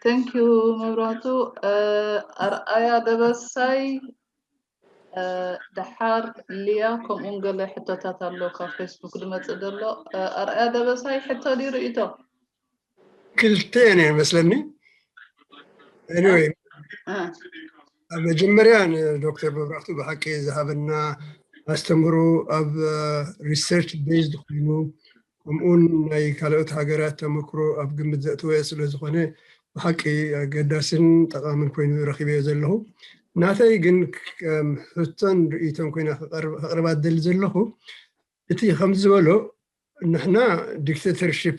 Thank you መብራህቱ። ኣርኣያ ደበሳይ፣ ደሓር ሊያ፣ ከምኡን ገለ ሕቶታት ኣሎ ካብ ፌስቡክ ዝመጽእ ዘሎ። ኣርኣያ ደበሳይ፣ ሕቶ ድዩ ርእይቶ? ክልተ እየን መስለኒ። Anyway፣ ኣብ መጀመርያ ንዶክተር መብራህቱ ብሓቂ ዝሃበና ኣስተምህሮ ኣብ research based ኮይኑ፣ ከምኡን ናይ ካልኦት ሃገራት ተመክሮ ኣብ ግምት ዘእተወ ስለ ዝኾነ፣ ብሓቂ ኣገዳስን ጠቓምን ኮይኑ ረኺበዮ ዘለኹ። ናተይ ግን ከም ሕቶን ርእይቶን ኮይና ከቕርባ ደሊ ዘለኹ፣ እቲ ከም ዝበሎ ንሕና dictatorship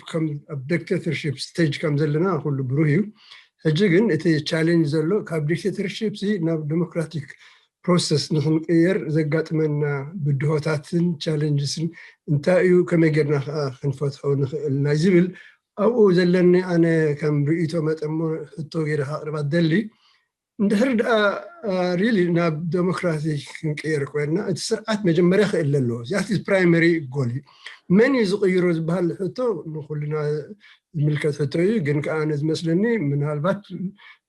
ኣብ dictatorship stage ከም ዘለና ኩሉ ብሩህ እዩ። ሕጂ ግን እቲ challenge ዘሎ ካብ dictatorship ናብ ዲሞክራቲክ process ንክንቅየር ዘጋጥመና ብድሆታትን challenges ን እንታይ እዩ፣ ከመይ ጌርና ከዓ ክንፈትሖ ንኽእል ናይ ዝብል ኣብኡ ዘለኒ ኣነ ከም ርእይቶ መጠሞ ሕቶ ገይረ ከቕርባ ደሊ። እንድሕር ደኣ really ናብ ዲሞክራሲ ክንቅየር ኮይና እቲ ስርዓት መጀመርያ ክእል ኣለዎ። እዚኣት primary goal እዩ። መን እዩ ዝቕይሮ ዝበሃል ሕቶ ንኩልና ዝምልከት ሕቶ እዩ። ግን ከዓ ኣነ ዝመስለኒ ምናልባት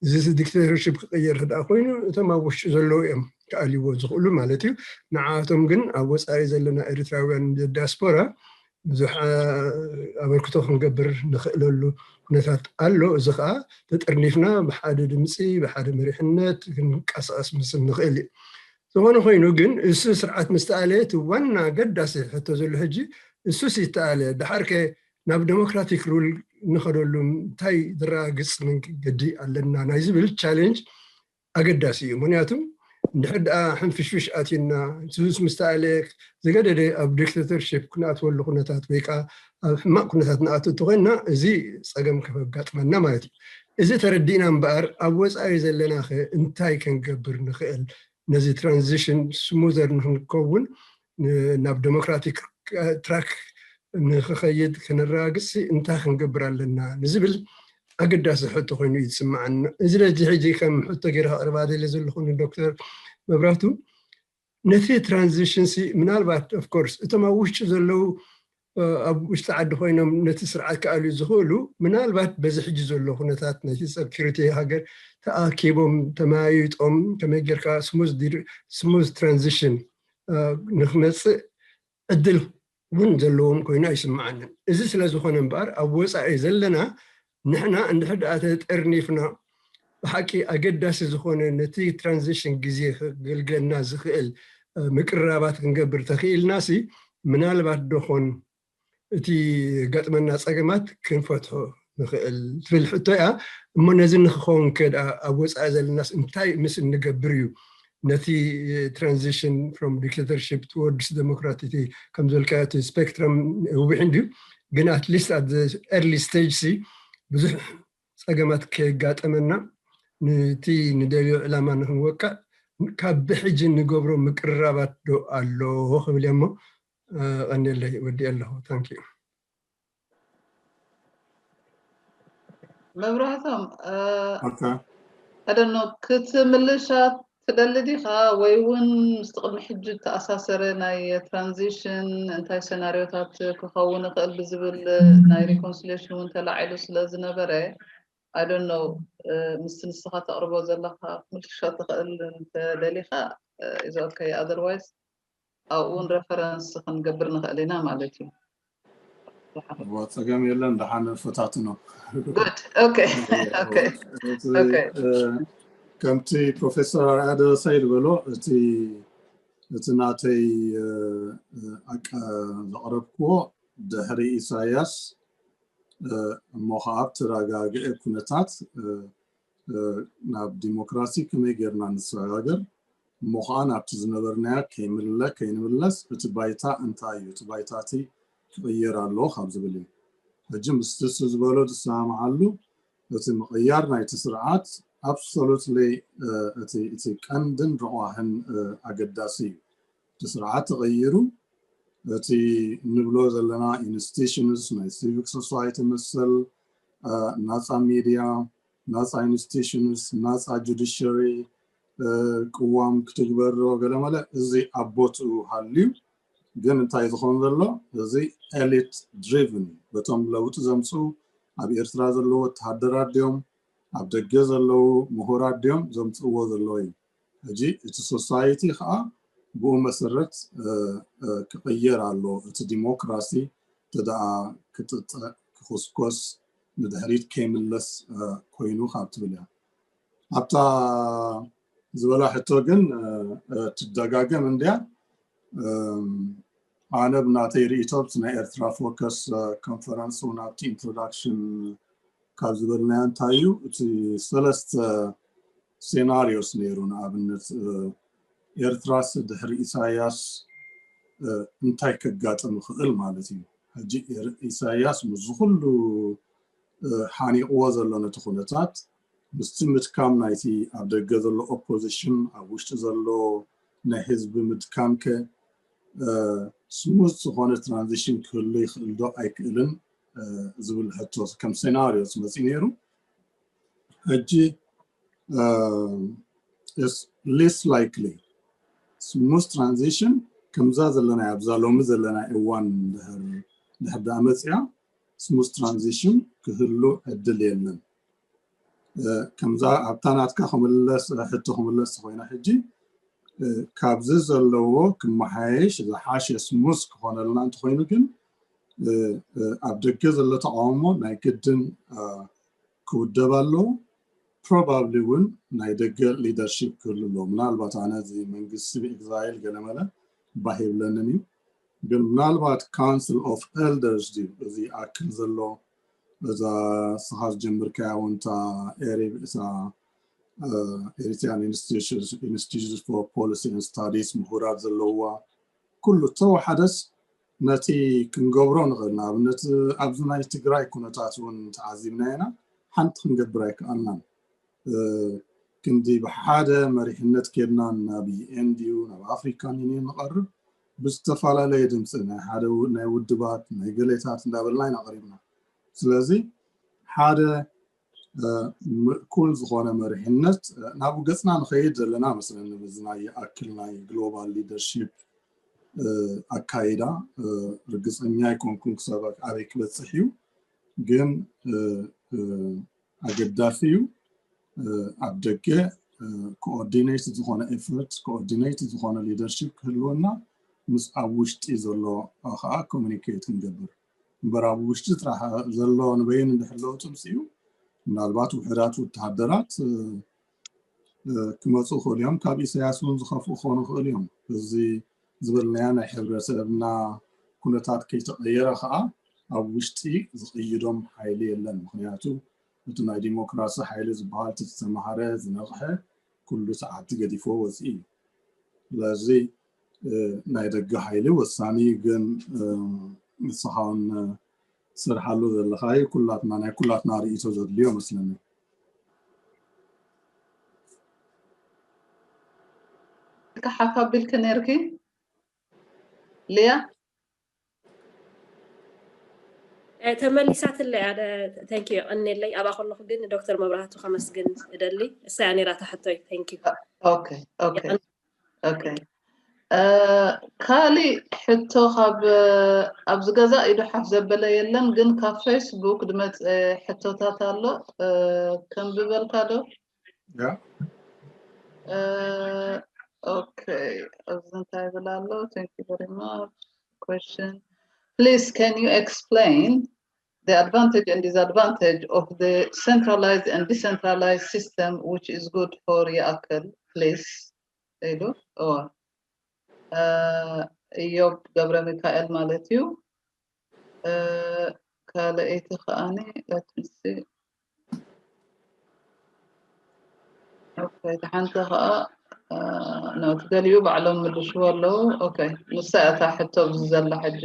እዚ dictatorship ክቕየር ክደኣ ኮይኑ እቶም ኣብ ውሽጢ ዘለዉ እዮም ክኣልይዎ ዝኽእሉ ማለት እዩ። ንዓቶም ግን ኣብ ወፃኢ ዘለና ኤርትራውያን ዲያስፖራ ብዙሕ ኣበርክቶ ክንገብር ንኽእለሉ ኩነታት ኣሎ። እዚ ከዓ ተጠርኒፍና ብሓደ ድምፂ ብሓደ መሪሕነት ክንቀሳቀስ ምስ ንኽእል እዩ። ዝኾነ ኮይኑ ግን እሱ ስርዓት ምስተኣለ እቲ ዋና ገዳሲ ሕቶ ዘሎ ሕጂ እሱስ ይተኣለ፣ ደሓርከ ናብ ዲሞክራቲክ rule ንኸደሉ እንታይ ዝረጋግፅ መንገዲ ኣለና ናይ ዝብል challenge ኣገዳሲ እዩ። ምክንያቱ እንድሕር ደኣ ሕንፍሽፍሽ ኣትዩና ሱስ ምስተኣለ ዝገደደ ኣብ dictatorship ክንኣትወሉ ኩነታት ወይ ከዓ ኣብ ሕማቕ ኩነታት ንኣቱ እንተኮይንና እዚ ፀገም ከጋጥመና ማለት እዩ። እዚ ተረዲእና እምበኣር ኣብ ወፃኢ ዘለና ከ እንታይ ክንገብር ንኽእል ነዚ transition smoother ንክንከውን ናብ ዲሞክራቲክ track ንክኸይድ ከነረጋግፅ እንታይ ክንገብር ኣለና ንዝብል ኣገዳሲ ሕቶ ኮይኑ እዩ ዝስምዓኒ። እዚ ነዚ ሕጂ ከም ሕቶ ገይረ ከቕርባ ደለ ዘለኹ ንዶክተር መብራህቱ ነቲ transition ሲ ምናልባት of course እቶም ኣብ ውሽጢ ዘለዉ ኣብ ውሽጢ ዓዲ ኮይኖም ነቲ ስርዓት ክኣልዩ ዝኽእሉ ምናልባት በዚ ሕጂ ዘሎ ኩነታት ነቲ security ሃገር ተኣኪቦም ተመያይጦም ከመይ ጌርካ smooth transition ንክመፅእ ዕድል እውን ዘለዎም ኮይኑ ኣይስምዓንን። እዚ ስለ ዝኾነ እምበኣር ኣብ ወፃኢ ዘለና ንሕና እንድሕር ደኣ ተጠርኒፍና ብሓቂ ኣገዳሲ ዝኾነ ነቲ transition ግዜ ክገልገልና ዝኽእል ምቅርራባት ክንገብር ተኽኢልና ሲ ምናልባት ደኾን እቲ ገጥመና ፀገማት ክንፈትሖ ንኽእል ትብል ሕቶ እያ። እሞ ነዚ ንክኸውን ከ ደኣ ኣብ ወፃኢ ዘለናስ እንታይ ምስ እንገብር እዩ ነቲ transition from dictatorship towards democracy ከም ዝበልካዮ እቲ spectrum ነዊሕ እንድዩ፣ ግን at least at the early stage ሲ ብዙሕ ፀገማት ከየጋጠመና ነቲ ንደልዮ ዕላማ ንክንወቅዕ ካብ ብሕጂ ንገብሮ ምቅርራባት ዶ ኣሎ ክብል እየ እሞ ቀኒለይ ወዲአ ኣለኹ። Thank you። መብራህቶም Okay። I don't know ክትምልሻ ትደሊ ዲኻ ወይ እውን ምስቲ ቅድሚ ሕጂ ተኣሳሰረ ናይ transition እንታይ ሰናሪዮታት ክኸውን ይኽእል ብዝብል ናይ reconciliation እውን ተላዒሉ ስለ ዝነበረ I don't know ምስቲ ንስኻ ተቕርቦ ዘለኻ ክትምልሻ ትኽእል እንተደሊኻ is okay otherwise ኣብኡ እውን reference ክንገብር ንኽእል ኢና ማለት እዩ። እዋ ፀገም የለን ደሓን ፈታትኖ። Good okay okay okay ከምቲ ፕሮፌሰር ኣርኣያ ደበሳይ ዝበሎ እቲ እቲ ናተይ ኣቃ ዘቕረብክዎ ድሕሪ ኢሳያስ እሞ ከዓ ብተረጋግአ ኩነታት ናብ ዲሞክራሲ ከመይ ጌርና ንሰጋገር እሞ ከዓ ናብቲ ዝነበርናዮ ከይምለ ከይንምለስ እቲ ባይታ እንታይ እዩ እቲ ባይታ እቲ ክቕየር ኣለዎ ካብ ዝብል እዩ። ሕጂ ምስቲ እሱ ዝበሎ ዝሰማምዓሉ እቲ ምቕያር ናይቲ ስርዓት absolutely እቲ ቀንድን ረቋሕን ኣገዳሲ እዩ። እቲ ስርዓት ተቐይሩ እቲ እንብሎ ዘለና institutions ናይ civic society መሰል ናፃ ሚድያ ናፃ institutions ናፃ judiciary ቅዋም ክትግበር ገለመለ እዚ ኣብ ቦትኡ ሃልዩ ግን እንታይ ዝኸውን ዘሎ እዚ elite driven እዩ በቶም ለውጢ ዘምፅኡ ኣብ ኤርትራ ዘለዉ ወተሃደራት ድዮም ኣብ ደገ ዘለዉ ምሁራት ድዮም ዘምፅእዎ ዘለዉ እዩ። ሕጂ እቲ ሶሳይቲ ከዓ ብኡ መሰረት ክቕየር ኣሎ። እቲ ዲሞክራሲ ተደኣ ክጥጠ ክኹስኮስ ንድሕሪት ከይምለስ ኮይኑ ካብ ትብል እያ። ኣብታ ዝበላ ሕቶ ግን ትደጋገም እንድያ። ኣነ ብናተይ ርእይቶ ኣብቲ ናይ ኤርትራ ፎከስ ኮንፈረንስ እውን ኣብቲ ኢንትሮዳክሽን ካብ ዝበልናዮ እንታይ እዩ እቲ ሰለስተ ሴናሪዮስ ነይሩ። ንኣብነት ኤርትራስ ድሕሪ ኢሳያስ እንታይ ከጋጥም ይኽእል ማለት እዩ። ሕጂ ኢሳያስ ምስ ኩሉ ሓኒቕዎ ዘሎ ነቲ ኩነታት ምስቲ ምድካም ናይቲ ኣብ ደገ ዘሎ ኦፖዚሽን ኣብ ውሽጢ ዘሎ ናይ ህዝቢ ምድካም ከ ስሙዝ ዝኾነ ትራንዚሽን ክህሉ ይኽእል ዶ ኣይክእልን ዝብል ሕቶ ከም ሴናሪዮ መፂኡ ነይሩ። ሕጂ ሊስ ላይክሊ ስሙዝ ትራንዚሽን ከምዛ ዘለና ኣብዛ ሎሚ ዘለና እዋን ድሕር ዳኣ መፅያ ስሙዝ ትራንዚሽን ክህሉ ዕድል የለን። ከምዛ ኣብታ ናትካ ክምለስ ሕቶ ክምለስ ኮይና ሕጂ ካብዚ ዘለዎ ክመሓየሽ ዝሓሸ ስሙዝ ክኾነልና እንተኮይኑ ግን ኣብ ደገ ዘሎ ተቃውሞ ናይ ግድን ክውደብ ኣለዎ። ፕሮባብሊ እውን ናይ ደገ ሊደርሺፕ ክህሉ ኣለዎ። ምናልባት ኣነ እዚ መንግስቲ ብኤግዛይል ገለመለ ባህ ይብለንን እዩ። ግን ምናልባት ካውንስል ኦፍ ኤልደርስ ድዩ እዚ ኣክል ዘሎ እዛ ስኻ ዝጀምርካያ እውን እታ ኤሪብ እዛ ኤሪትሪያን ኢንስቲትዩት ፎር ፖሊሲ ስታዲስ ምሁራት ዘለውዋ ኩሉ ተወሓደስ ነቲ ክንገብሮ ንኽእል ንኣብነት ኣብዚ ናይ ትግራይ ኩነታት እውን ተዓዚብና ኢና ሓንቲ ክንገብር ኣይከኣልናን ክንዲ ብሓደ መሪሕነት ኬድና ናብ ዩኤን ድዩ ናብ ኣፍሪካን ዩኒየን ንቐርብ ብዝተፈላለየ ድምፂ ናይ ሓደ ናይ ውድባት ናይ ገሌታት እንዳበልና ኢና ቀሪብና ስለዚ ሓደ ምእኩል ዝኾነ መሪሕነት ናብኡ ገፅና ንኸይድ ዘለና መስለኒ እዚ ናይ ይኣክል ናይ ግሎባል ሊደርሺፕ ኣካይዳ ርግፀኛ ኣይኮንኩን ክሳብ ኣበይ ክበፅሕ እዩ ግን ኣገዳሲ እዩ ኣብ ደገ ኮኦርዲኔት ዝኾነ ኤፈርት ኮኦርዲኔት ዝኾነ ሊደርሺፕ ክህልወና ምስ ኣብ ውሽጢ ዘሎ ከዓ ኮሚኒኬት ክንገብር እምበር ኣብ ውሽጢ ጥራሕ ዘሎ ንበይን እንድሕር ለውጢ ምፅኡ ምናልባት ውሕዳት ወተሃደራት ክመፁ ይኽእሉ እዮም ካብ ኢሳያስ እውን ዝኸፍኡ ክኾኑ ይኽእሉ እዮም እዚ ዝበልናዮ ናይ ሕብረተሰብና ኩነታት ከይተቐየረ ከዓ ኣብ ውሽጢ ዝቕይዶም ሓይሊ የለን ምክንያቱ እቲ ናይ ዲሞክራሲ ሓይሊ ዝበሃል እቲ ዝተምሃረ ዝነቕሐ ኩሉ ሰዓብቲ ገዲፎ ወፅኢ እዩ ስለዚ ናይ ደገ ሓይሊ ወሳኒ ግን ንስኻውን ስርሓሉ ዘለኻዩ ኩላትና ናይ ኩላትና ርእይቶ ዘድልዮ መስለኒ ሓፍ ኣቢልክ ነርኪ ሊያ ተመሊሳትለይ ኣነ ተንኪ የቐኔለይ ኣብኣ ከለኹ ግን ዶክተር መብራህቱ ከመስግን እደሊ እሳያ ነራ ታሕቶይ ተንኪ ካሊእ ሕቶ ካብ ኣብዚ ገዛ ኢዱ ሓፍ ዘበለ የለን ግን ካብ ፌስቡክ ድመፅ ሕቶታት ኣሎ ከም ዝበልካ ዶ Okay, ኣብዚ እንታይ ይብል ኣሎ? Thank you very much. Question. Please, can you explain the advantage and disadvantage of the centralized and decentralized system which is good for ይኣክል please ኢሉ እዋ እዮብ ገብረ ሚካኤል ማለት እዩ ካልኣይቲ ከዓኒ let's see እታ ሓንቲ ከዓ ነቲ ገሊኡ ባዕሎም ምልሽዎ ኣለዉ ንሳ እታ ሕቶ ኣብዚ ዘላ ሕጂ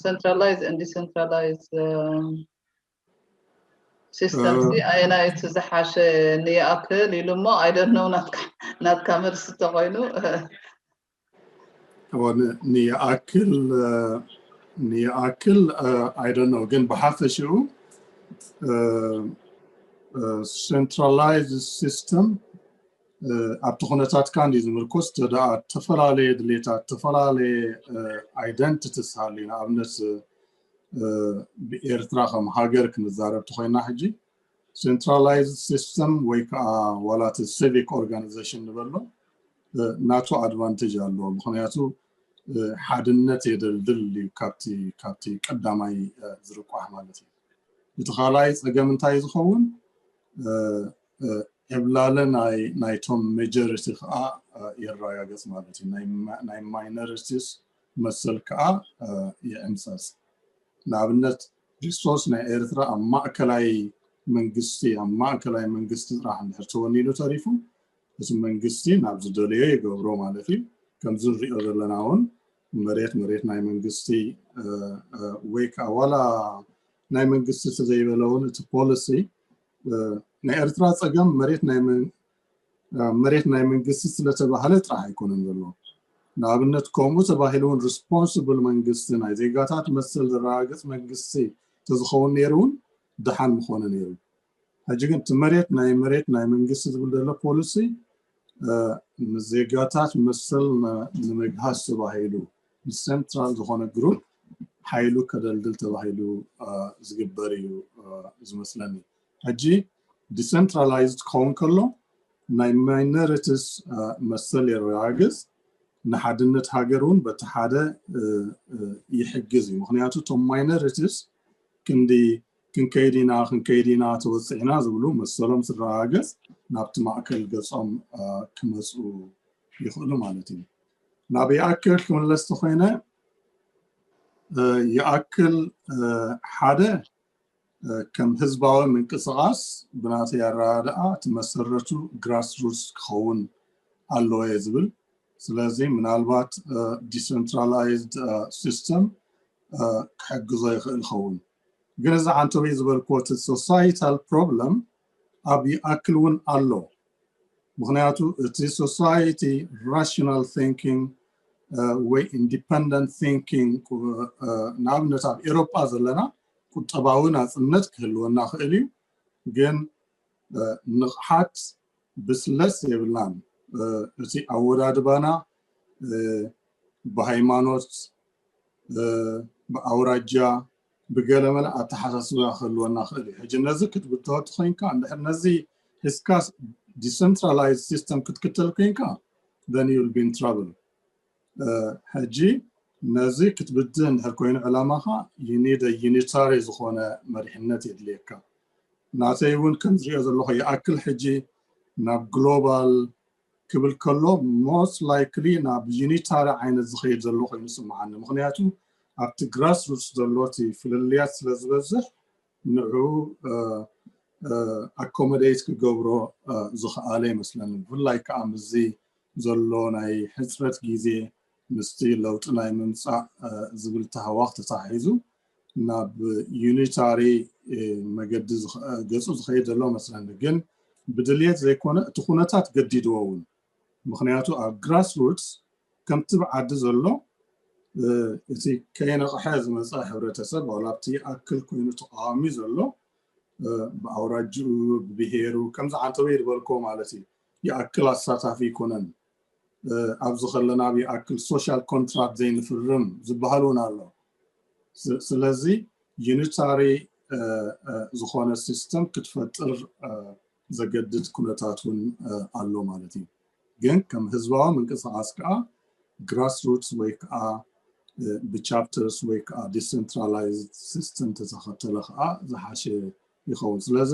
centralized and decentralized system ኣየናይ እቲ ዝሓሸ ንይኣክል ኢሉ እሞ ኣይደነው ናትካ መልሲ ተኮይኑ ንይኣክል ንይኣክል ኣይደነው ግን ብሓፈሽኡ centralized system ኣብቲ ኩነታትካ እንዲ ዝምርኮስ ተደኣ ዝተፈላለየ ድሌታት ዝተፈላለየ identities ሃልዩ ንኣብነት ብኤርትራ ከም ሃገር ክንዛረብ ተኮይና ሕጂ centralized system ወይ ከዓ ዋላ እቲ civic organization ንበሎ ናቱ advantage ኣለዎ። ምክንያቱ ሓድነት የደልድል እዩ ካብቲ ቀዳማይ ዝርቋሕ ማለት እዩ። እቲ ካልኣይ ፀገም እንታይ ዝኸውን? ዕብላለ ናይቶም majority ከዓ የረጋገፅ ማለት እዩ። ናይ minorities መሰል ከዓ ይዕምፀፅ። ንኣብነት resource ናይ ኤርትራ ኣብ ማእከላይ መንግስቲ ኣብ ማእከላይ መንግስቲ ጥራሕ እንድሕር ተወኒኑ ተሪፉ እቲ መንግስቲ ናብ ዝደለዮ ይገብሮ ማለት እዩ። ከምዚ ንሪኦ ዘለና እውን መሬት መሬት ናይ መንግስቲ ወይ ከዓ ዋላ ናይ መንግስቲ ተዘይበለ እውን እቲ policy ናይ ኤርትራ ፀገም መሬት ናይ መሬት ናይ መንግስቲ ስለተባህለ ጥራሕ ኣይኮነን ዘሎ። ንኣብነት ከምኡ ተባሂሉ እውን responsible መንግስቲ ናይ ዜጋታት መሰል ዘረጋግፅ መንግስቲ ተዝኸውን ነይሩ እውን ደሓን ምኾነ ነይሩ። ሕጂ ግን እቲ መሬት ናይ መሬት ናይ መንግስቲ ዝብል ዘሎ policy ንዜጋታት መሰል ንምግሃስ ተባሂሉ central ዝኾነ group ሓይሉ ከደልድል ተባሂሉ ዝግበር እዩ ዝመስለኒ። ሕጂ decentralized ክኸውን ከሎ ናይ minorities መሰል የረጋግፅ፣ ንሓድነት ሃገር እውን በቲ ሓደ ይሕግዝ እዩ። ምክንያቱ እቶም minorities ክንዲ ክንከይድ ኢና ክንከይድ ኢና ተወፅዕና ዝብሉ መሰሎም ዝረጋገፅ ናብቲ ማእከል ገፆም ክመፁ ይኽእሉ ማለት እዩ። ናብ ይኣክል ክምለስ ተኮይነ ይኣክል ሓደ ከም ህዝባዊ ምንቅስቃስ ብናተይ ኣረዳድኣ እቲ መሰረቱ grassroots ክኸውን ኣለዎ እየ ዝብል። ስለዚ ምናልባት decentralized system ክሕግዞ ይኽእል ይኸውን። ግን እዚ ዓንተወይ ዝበልክዎ እቲ societal problem ኣብ ይኣክል እውን ኣሎ። ምክንያቱ እቲ society rational thinking ወይ independent thinking ንኣብነት ኣብ ኤሮጳ ዘለና ቁጠባዊ ናፅነት ክህልወና ክእል እዩ። ግን ንቕሓት ብስለት የብልናን። እቲ ኣወዳድባና ብሃይማኖት ብኣውራጃ ብገለመለ ኣተሓሳስባ ክህልወና ክእል እዩ። ሕጂ ነዚ ክትብድሆ ትኮይንካ እንድሕር ነዚ ሒዝካ decentralized system ክትክተል ኮይንካ then you will be in trouble። ሕጂ ነዚ ክትብድህ እንድሕር ኮይኑ ዕላማኻ you need a unitary ዝኾነ መሪሕነት የድልየካ። ናተይ እውን ከም ዝሪኦ ዘለኹ ይኣክል ሕጂ ናብ global ክብል ከሎ most likely ናብ unitary ዓይነት ዝኸይድ ዘሎ ኮይኑ ይስምዓኒ። ምክንያቱ ኣብቲ grassroots ዘሎ እቲ ፍልልያት ስለ ዝበዝሕ ንዑ accommodate ክገብሮ ዝኽኣለ ይመስለኒ። ብፍላይ ከዓ ምስዚ ዘሎ ናይ ሕፅረት ግዜ ምስቲ ለውጢ ናይ ምምፃእ ዝብል ተሃዋኽ ተተሓሒዙ ናብ unitary መገዲ ገፁ ዝኸይድ ዘሎ መስለኒ። ግን ብድልየት ዘይኮነ እቲ ኩነታት ገዲድዎ እውን። ምክንያቱ ኣብ grassroots ከምቲ ብዓዲ ዘሎ እቲ ከይነቕሐ ዝመፀ ሕብረተሰብ ዋላ ኣብቲ ይኣክል ኮይኑ ተቃዋሚ ዘሎ ብኣውራጅኡ ብብሄሩ ከምዚ ዓንተበይ ዝበልኮ ማለት እዩ ይኣክል ኣሳታፊ ይኮነን። ኣብዚ ከለና ኣብ ይኣክል social contract ዘይንፍርም ዝበሃል እውን ኣሎ። ስለዚ unitary ዝኾነ system ክትፈጥር ዘገድድ ኩነታት እውን ኣሎ ማለት እዩ። ግን ከም ህዝባዊ ምንቅስቃስ ከዓ grassroots ወይ ከዓ ብchapters ወይ ከዓ decentralized system ተተኸተለ ከዓ ዝሓሸ ይኸውን። ስለዚ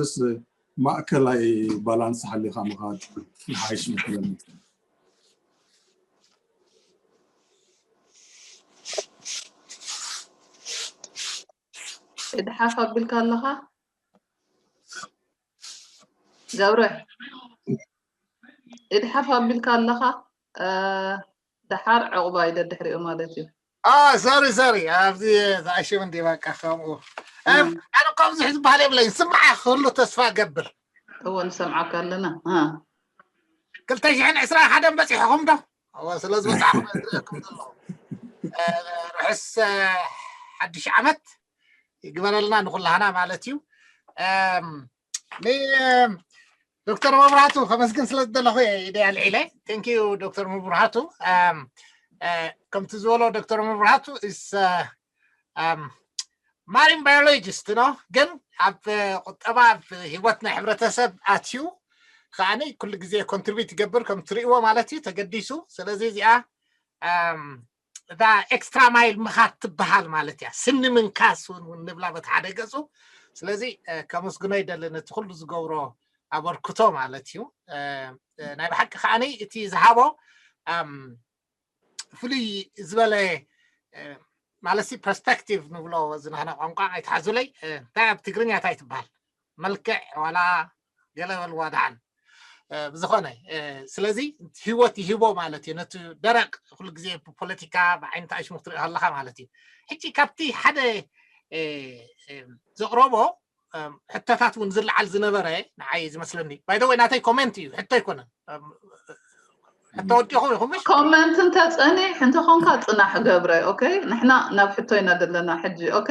ማእከላይ balance ሓሊኻ ምኻድ ይሓይሽ መስለኒ። እድሓፍ ኣቢልካ ኣለኻ ገብረ? እድሓፍ ኣቢልካ ኣለኻ? ደሓር ዕቑባ እዩ ደድሕሪኡ ማለት እዩ። ሶሪ ሶሪ ኣብዚ ዝኣሽም እንዲ በቃ ከምኡ ኣነ እኳ ብዙሕ ዝበሃል የብለይ። ስምዓ ክህሉ ተስፋ እገብር። እወ ንሰምዓካ ኣለና። ክልተ ሽሕን ዕስራን ሓደን በፂሕኹም ዶ? እወ ስለ ዝበፃዕኹም እየ ዝርእየኩም ዘለኹ። ርሑስ ሓድሽ ዓመት ይግበረልና ንኩላህና ማለት እዩ። ዶክተር መብራህቱ ከመስግን ስለ ዝደለኹ እየ ኢደይ ኣልዒለ። Thank you ዶክተር መብራህቱ። ከምቲ ዝበሎ ዶክተር መብራህቱ is ማሪን ባዮሎጂስት ነው፣ ግን ኣብ ቁጠባ፣ ኣብ ህይወት ናይ ሕብረተሰብ ኣትዩ ከዓኒ ኩሉ ግዜ ኮንትሪቢዩት ይገብር ከም ትርእይዎ ማለት እዩ፣ ተገዲሱ። ስለዚ እዚኣ እዛ ኤክስትራ ማይል ምኻድ ትበሃል ማለት እያ። ስኒ ምንካስ እውን ንብላ በቲ ሓደ ገፁ። ስለዚ ከመስግኖ ይደሊ ነቲ ኩሉ ዝገብሮ ኣበርክቶ ማለት እዩ። ናይ ብሓቂ ከዓኒ እቲ ዝሃቦ ፍሉይ ዝበለ ማለት ፐርስፔክቲቭ ንብሎ ዝናህና ቋንቋ ኣይትሓዙለይ። እንታይ ኣብ ትግርኛ እንታይ ትበሃል? መልክዕ ዋላ ገለ በልዋ ደሓን። ብዝኾነ ስለዚ ህይወት ይህቦ ማለት እዩ። ነቲ ደረቅ ኩሉ ግዜ ብፖለቲካ ብዓይነቲ ኣሽሙር ትሪኦ ኣለካ ማለት እዩ። ሕጂ ካብቲ ሓደ ዘቕረቦ ሕቶታት እውን ዝለዓል ዝነበረ ንዓይ ዝመስለኒ። ባይ ወይ ናተይ ኮሜንት እዩ፣ ሕቶ ኣይኮነን። ሕቶ ወዲኹም ኢኹም ምሽ? ኮመንት እንተፀኒሕ እንተኾንካ ፅናሕ ገብረ። ኦኬ፣ ንሕና ናብ ሕቶ ኢና ዘለና ሕጂ። ኦኬ፣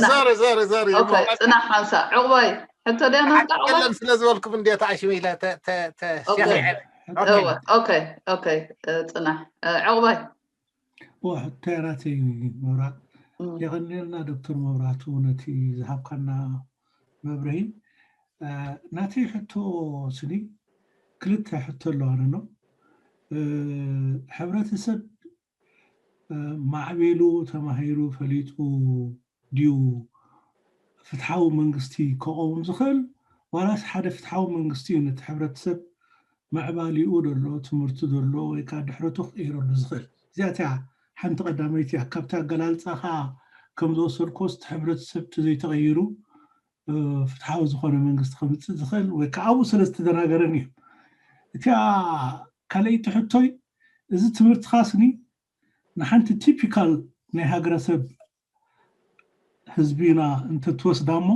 ዞሪ ዞሪ ዞሪ ኦኬ፣ ፅናሕ ሓንሳ። ዕቑባይ፣ ሕቶ ድያ ናትካ ዕቑባይ? የለን ስለ ዝበልኩም እንዲ ተኣሽሙ ኢለ ተሸፊዐ። ኦኬ፣ ኦኬ፣ ፅናሕ። ዕቑባይ። ሕቶ ናተይ መብራት። የቐንየልና ዶክተር መብራቱ ነቲ ዝሃብካና መብርሂ። ናተይ ሕቶ ስኒ ክልተ ሕቶ ኣለዋንኖ። ሕብረተሰብ ማዕቤሉ ተማሂሩ ፈሊጡ ድዩ ፍትሓዊ መንግስቲ ከቐውም ዝኽእል? ዋላስ ሓደ ፍትሓዊ መንግስቲ እዩ ነቲ ሕብረተሰብ ምዕባሊኡ ዘሎ ትምህርቲ ዘሎ ወይ ከዓ ድሕረቱ ክቅይረሉ ዝኽእል? እዚኣትያ ሓንቲ ቀዳመይቲ እያ። ካብቲ ኣገላልፃኻ ከም ዝወሰድኮ እቲ ሕብረተሰብ ተዘይተቐይሩ ፍትሓዊ ዝኾነ መንግስቲ ከምፅእ ዝኽእል ወይ ከዓ ኣብኡ ስለ ዝተደናገረን እዩ። እቲኣ ካልኣይቲ ሕቶይ፣ እዚ ትምህርትኻ ስኒ ንሓንቲ ቲፒካል ናይ ሃገረሰብ ህዝቢና እንተትወስዳ እሞ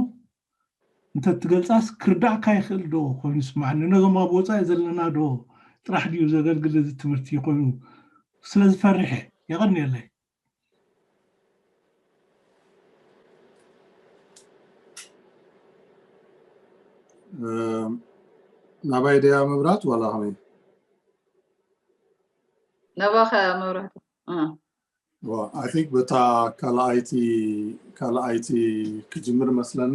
እንተትገልፃስ ክርዳእካ ይኽእል ዶ ኮይኑ ስማዕኒ? ነዞም ኣብ ወፃኢ ዘለና ዶ ጥራሕ ድዩ ዘገልግል እዚ ትምህርቲ ኮይኑ? ስለ ዝፈርሐ። የቐንየለይ። ናባይ ድያ መብራት ዋላ ከመይ? ናባኻ መብራት። I think በታ ካልኣይቲ ካልኣይቲ ክጅምር መስለኒ።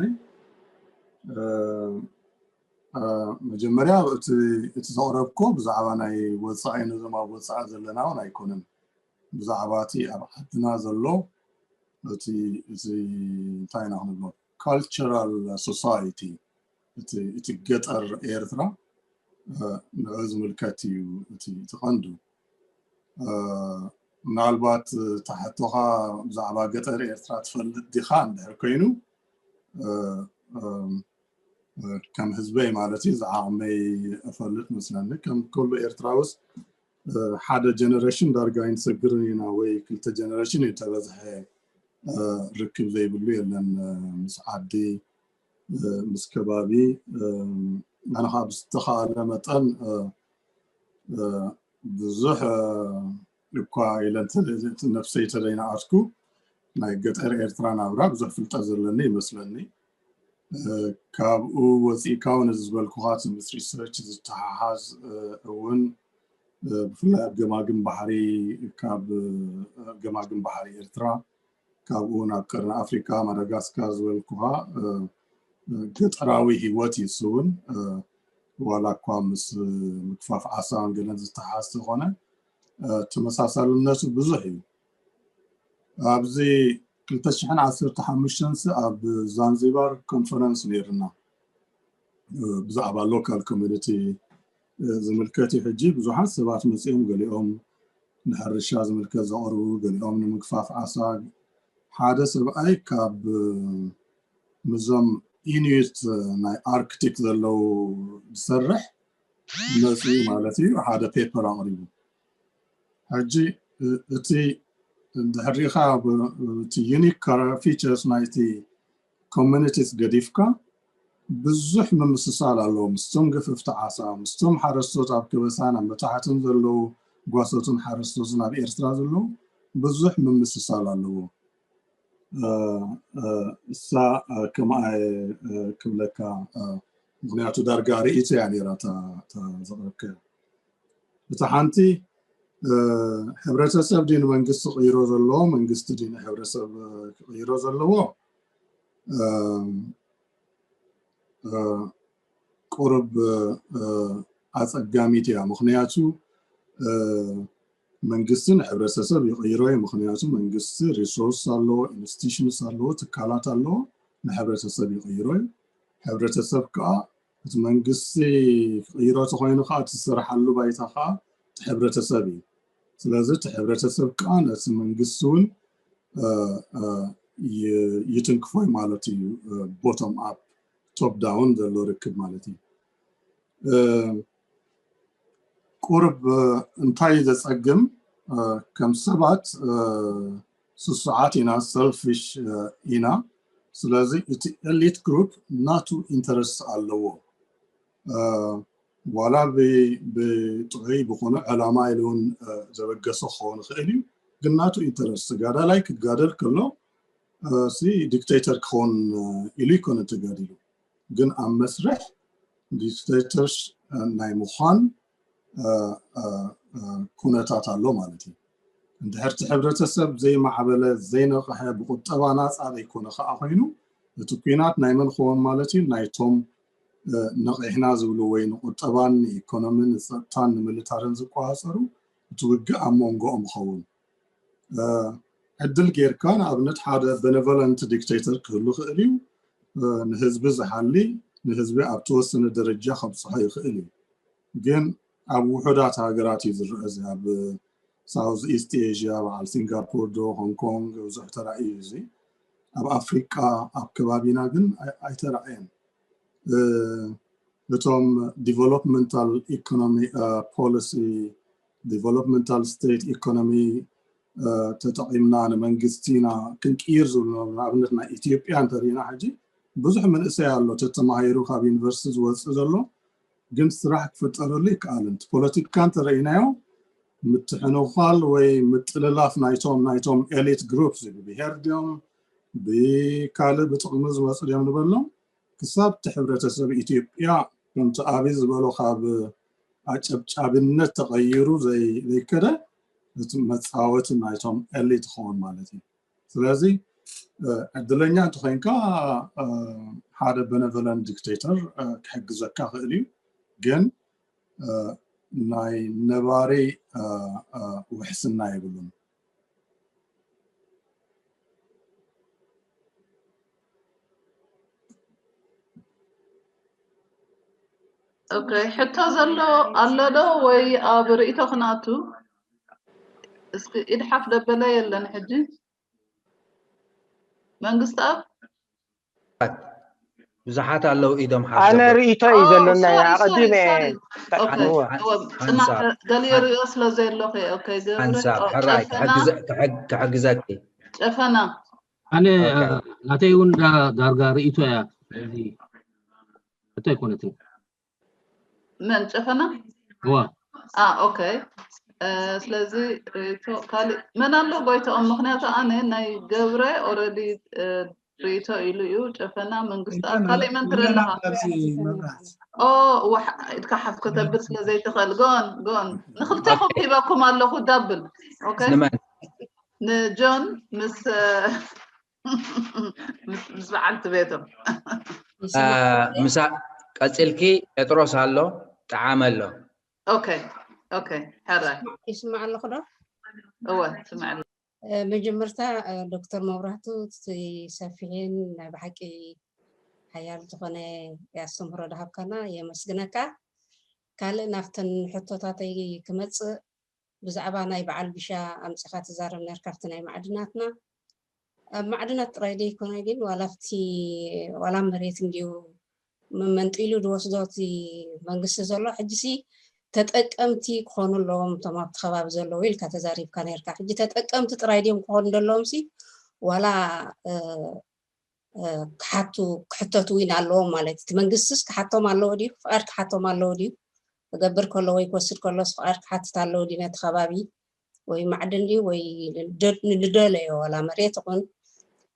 መጀመርያ እቲ ዘቕረብኮ ብዛዕባ ናይ ወፃኢ ነዞም ኣብ ወፃኢ ዘለና እውን ኣይኮነን። ብዛዕባ እቲ ኣብ ዓድና ዘሎ እቲ እቲ እንታይ ኢና ክንብሎ ካልቸራል ሶሳይቲ እቲ ገጠር ኤርትራ ንዑ ዝምልከት እዩ እቲ ቀንዱ። ምናልባት ተሓቶኻ ብዛዕባ ገጠር ኤርትራ ትፈልጥ ዲኻ እንድሕር ኮይኑ ከም ህዝበይ ማለት እዩ ዝዓቕመይ እፈልጥ መስለኒ። ከም ኩሉ ኤርትራውስ ሓደ ጀነሬሽን ዳርጋ ኣይንሰግርን ኢና ወይ ክልተ ጀነሬሽን እዩ ተበዝሐ ርክብ ዘይብሉ የለን ምስ ዓዲ ምስ ከባቢ። ኣነ ከዓ ብዝተኻእለ መጠን ብዙሕ እኳ ኢለ ነብሰይ ተዘይነኣስኩ ናይ ገጠር ኤርትራ ናብራ ብዙሕ ፍልጠት ዘለኒ ይመስለኒ። ካብኡ ወፂእካ እውን እዚ ዝበልኩኻ ምስ ሪሰርች ዝተሓሓዝ እውን ብፍላይ ኣብ ገማግም ባሕሪ ካብ ገማግም ባሕሪ ኤርትራ ካብኡ ናብ ቀርኒ ኣፍሪካ ማዳጋስካር ዝበልኩኻ ገጠራዊ ህይወት እዩ። እሱ እውን ዋላ እኳ ምስ ምግፋፍ ዓሳን ገለን ዝተሓዝ ተኾነ ተመሳሳልነቱ ብዙሕ እዩ። ኣብዚ ክልተ ሽሕን ዓሰርተ ሓሙሽተን ኣብ ዛንዚባር ኮንፈረንስ ነይርና ብዛዕባ ሎካል ኮሚኒቲ ዝምልከት እዩ። ሕጂ ብዙሓት ሰባት መፂኦም ገሊኦም ንሕርሻ ዝምልከት ዘቕርቡ ገሊኦም ንምግፋፍ ዓሳ ሓደ ሰብኣይ ካብ ምዞም ኢኑት ናይ ኣርክቲክ ዘለዉ ዝሰርሕ መፅኡ ማለት እዩ ሓደ ፔፐር ኣቕሪቡ። ሕጂ እቲ እንድሕር ሪኢኻ እቲ ዩኒክ ፊቸርስ ናይቲ ኮሚኒቲስ ገዲፍካ ብዙሕ ምምስሳል ኣለዎ ምስቶም ገፈፍቲ ዓሳ ምስቶም ሓረስቶት ኣብ ከበሳን ኣብ መታሕትን ዘለዉ ጓሶትን ሓረስቶትን ኣብ ኤርትራ ዘለዉ ብዙሕ ምምስሳል ኣለዎ። እሳ ከምኣ ክብለካ ምክንያቱ ዳርጋ ርእይቶ እያ ነይራ እታ ዘቕረብካያ። እታ ሓንቲ ሕብረተሰብ ድዩ ንመንግስቲ ክቕይሮ ዘለዎ፣ መንግስቲ ድዩ ንሕብረተሰብ ክቕይሮ ዘለዎ? ቁርብ ኣፀጋሚት እያ። ምክንያቱ መንግስቲ ንሕብረተሰብ ይቕይሮ እዩ። ምክንያቱ መንግስቲ ሪሶርስ ኣለዎ፣ ኢንስቲቱሽንስ ኣለዎ፣ ትካላት ኣለዎ፣ ንሕብረተሰብ ይቕይሮ እዩ። ሕብረተሰብ ከዓ እቲ መንግስቲ ክቕይሮ ተኮይኑ ከዓ እቲ ዝሰርሓሉ ባይታ ከዓ እቲ ሕብረተሰብ እዩ። ስለዚ እቲ ሕብረተሰብ ከዓ ነቲ መንግስቲ እውን ይትንክፎ ማለት እዩ። ቦቶም ኣፕ ቶፕ ዳውን ዘሎ ርክብ ማለት እዩ። ቁርብ እንታይ ዘፀግም፣ ከም ሰባት ስሱዓት ኢና፣ ሰልፊሽ ኢና። ስለዚ እቲ ኤሊት ግሩፕ ናቱ ኢንተረስት ኣለዎ። ዋላ ብጥዑይ ብኮነ ዕላማ ኢሉ እውን ዘበገሰ ክኸውን ይኽእል እዩ። ግን ናቱ ኢንተረስት፣ ተጋዳላይ ክጋደል ከሎ ሲ ዲክቴተር ክኸውን ኢሉ ይኮነ ተጋዲሉ። ግን ኣብ መስርሕ ዲክቴተርስ ናይ ምዃን ኩነታት ኣሎ ማለት እዩ። እንድሕር እቲ ሕብረተሰብ ዘይማዕበለ፣ ዘይነቕሐ፣ ብቁጠባ ናፃ ዘይኮነ ከዓ ኮይኑ፣ እቲ ኩናት ናይ መን ክኸውን ማለት እዩ? ናይቶም ነቒሕና ዝብሉ ወይ ንቁጠባን ንኢኮኖሚን ንፀጥታን ንምልታርን ዝቆፃፀሩ እቲ ውግእ ኣብ መንጎኦም ይኸውን። ዕድል ጌርካ ንኣብነት ሓደ ቤኔቮለንት ዲክቴተር ክህሉ ይኽእል እዩ። ንህዝቢ ዝሓሊ፣ ንህዝቢ ኣብ ተወሰነ ደረጃ ከብፅሖ ይኽእል እዩ። ግን ኣብ ውሑዳት ሃገራት እዩ ዝረአ። እዚ ኣብ ሳውዝ ኢስት ኤዥያ በዓል ሲንጋፖር ዶ ሆንግ ኮንግ ብዙሕ ተራእዩ እዩ። እዚ ኣብ ኣፍሪቃ ኣብ ከባቢና ግን ኣይተራእየን። እቶም ዲቨሎፕመንታል ኢኮኖሚ ፖሊሲ፣ ዲቨሎፕመንታል ስቴት ኢኮኖሚ ተጠቒምና ንመንግስቲ ኢና ክንቅይር ዝብሉ፣ ንኣብነት ናይ ኢትዮጵያ እንተሪኢና ሕጂ ብዙሕ መንእሰይ ኣሎ ተተማሂሩ ካብ ዩኒቨርሲቲ ዝወፅእ ዘሎ፣ ግን ስራሕ ክፍጠረሉ ይከኣልን። እቲ ፖለቲካ እንተረኢናዮ ምትሕንኳል ወይ ምጥልላፍ ናይቶም ናይቶም ኤሊት ግሩፕስ ብብሄር ድዮም ብካልእ ብጥቕሚ ዝመፁ ድዮም ንበሎም፣ ክሳብ እቲ ሕብረተሰብ ኢትዮጵያ ከምቲ ኣብይ ዝበሎ ካብ ኣጨብጫብነት ተቐይሩ ዘይከደ እቲ መፃወቲ ናይቶም ኤሊት ይኸውን ማለት እዩ። ስለዚ ዕድለኛ እንተኮይንካ ሓደ ቤኔቮለንት ዲክቴተር ክሕግዘካ ክእል እዩ፣ ግን ናይ ነባሪ ውሕስና የብሉን። ኦኬ፣ ሕቶ ዘሎ ኣሎ ዶ ወይ ኣብ ርእይቶ ክናቱ? እስኪ ኢድ ሓፍ ደበለ የለን ሕጂ። መንግስቲ ኣብ ብዙሓት ኣለዉ ኢዶም ሓፍ ኣነ ዘበሉ። ርእይቶ እዩ ኦ፣ ዘለና ሶሪ፣ ሶሪ፣ ኣቐዲመ ሶሪ። ኦኬ፣ ሓንሳብ፣ እወ፣ ጽናሕ ሓንሳብ፣ ደልዮ ርእዮ ስለ ዘየሎ ኸ፣ ኦኬ፣ ገብረ፣ ሓንሳብ፣ ኦ፣ ሕራይ፣ ጨፈና፣ ክሕግዘ-፣ ክሕግ-፣ ክሕግዘኪ። ጨፈና። ኣነ ኦኬ። ናተይ እውን ዳ-፣ ዳርጋ ርእይቶ እያ። ስለዚ ሕቶ ኣይኮነትን። መን ጨፈና? እዋ አ፣ ኦኬ። እ፣ ስለዚ ርእይቶ ካልእ መን ኣሎ ጎይትኦም? ምኽንያቱ ኣነ ናይ ገብረ ኦረዲ ርእይቶ ኢሉ እዩ። ጨፈና መንግስቲ ኣብ ካልእ መን ትርኢ ኣለኻ? ኣብዚ መብራት ኦ፣ ዋሕ ኢድካ ሓፍ ከተብል ስለ ዘይትኽእል። ጎን ጎን ንኽልቴኹም ሂበኩም ኣለኹ ዳብል። ኦኬ። ንመን? ንጆን ምስ ምስ ምስ በዓልቲ ቤቶም። አ፣ ምሳ ቀፂልኪ ጴጥሮስ ኣሎ፣ ጠዓመ ኣሎ። ኦኬ ኦኬ። ሕራይ ይስማዕ ኣለኹ ዶ? እወ ስምዕ ኣሎ። እ፣ መጀመርታ እ፣ ዶክተር መብራህቱ እቲ ሰፊሕን ናይ ብሓቂ ሓያል ዝኾነ ኣስተምህሮ ዝሃብካና የመስግነካ። ካልእ ናብተን ሕቶታተይ ክመጽእ ብዛዕባ ናይ በዓል ቢሻ ኣምጺኻ ትዛረብ ነርካ ኣብቲ ናይ ማዕድናትና። ኣብ ማዕድናት ጥራይ ዘይኮነ ግን ዋላ ኣብቲ ዋላ መሬት እንድዩ መመንጢሉ ዝወስዶ እቲ መንግስቲ ዘሎ ሕጂሲ ተጠቀምቲ ክኾኑ ኣለዎም እቶም ኣብቲ ከባቢ ዘለዉ ኢልካ ተዛሪብካ ነርካ። ሕጂ ተጠቀምቲ ጥራይ ድዮም ክኾኑ ዘለዎም ሲ ዋላ እ፣ እ፣ ክሓቱ ክሕተቱ እውን ኣለዎም ማለት እቲ መንግስትስ ክሓቶም ኣለዎ ድዩ ፍቓድ ክሓቶም ኣለዎ ድዩ ክገብር ከሎ ወይ ክወስድ ከሎስ ፍቓድ ክሓትት ኣለዎ ድዩ ነቲ ከባቢ ወይ ማዕድን ድዩ ወይ ንደ- ንደለዮ ዋላ መሬት ይኹን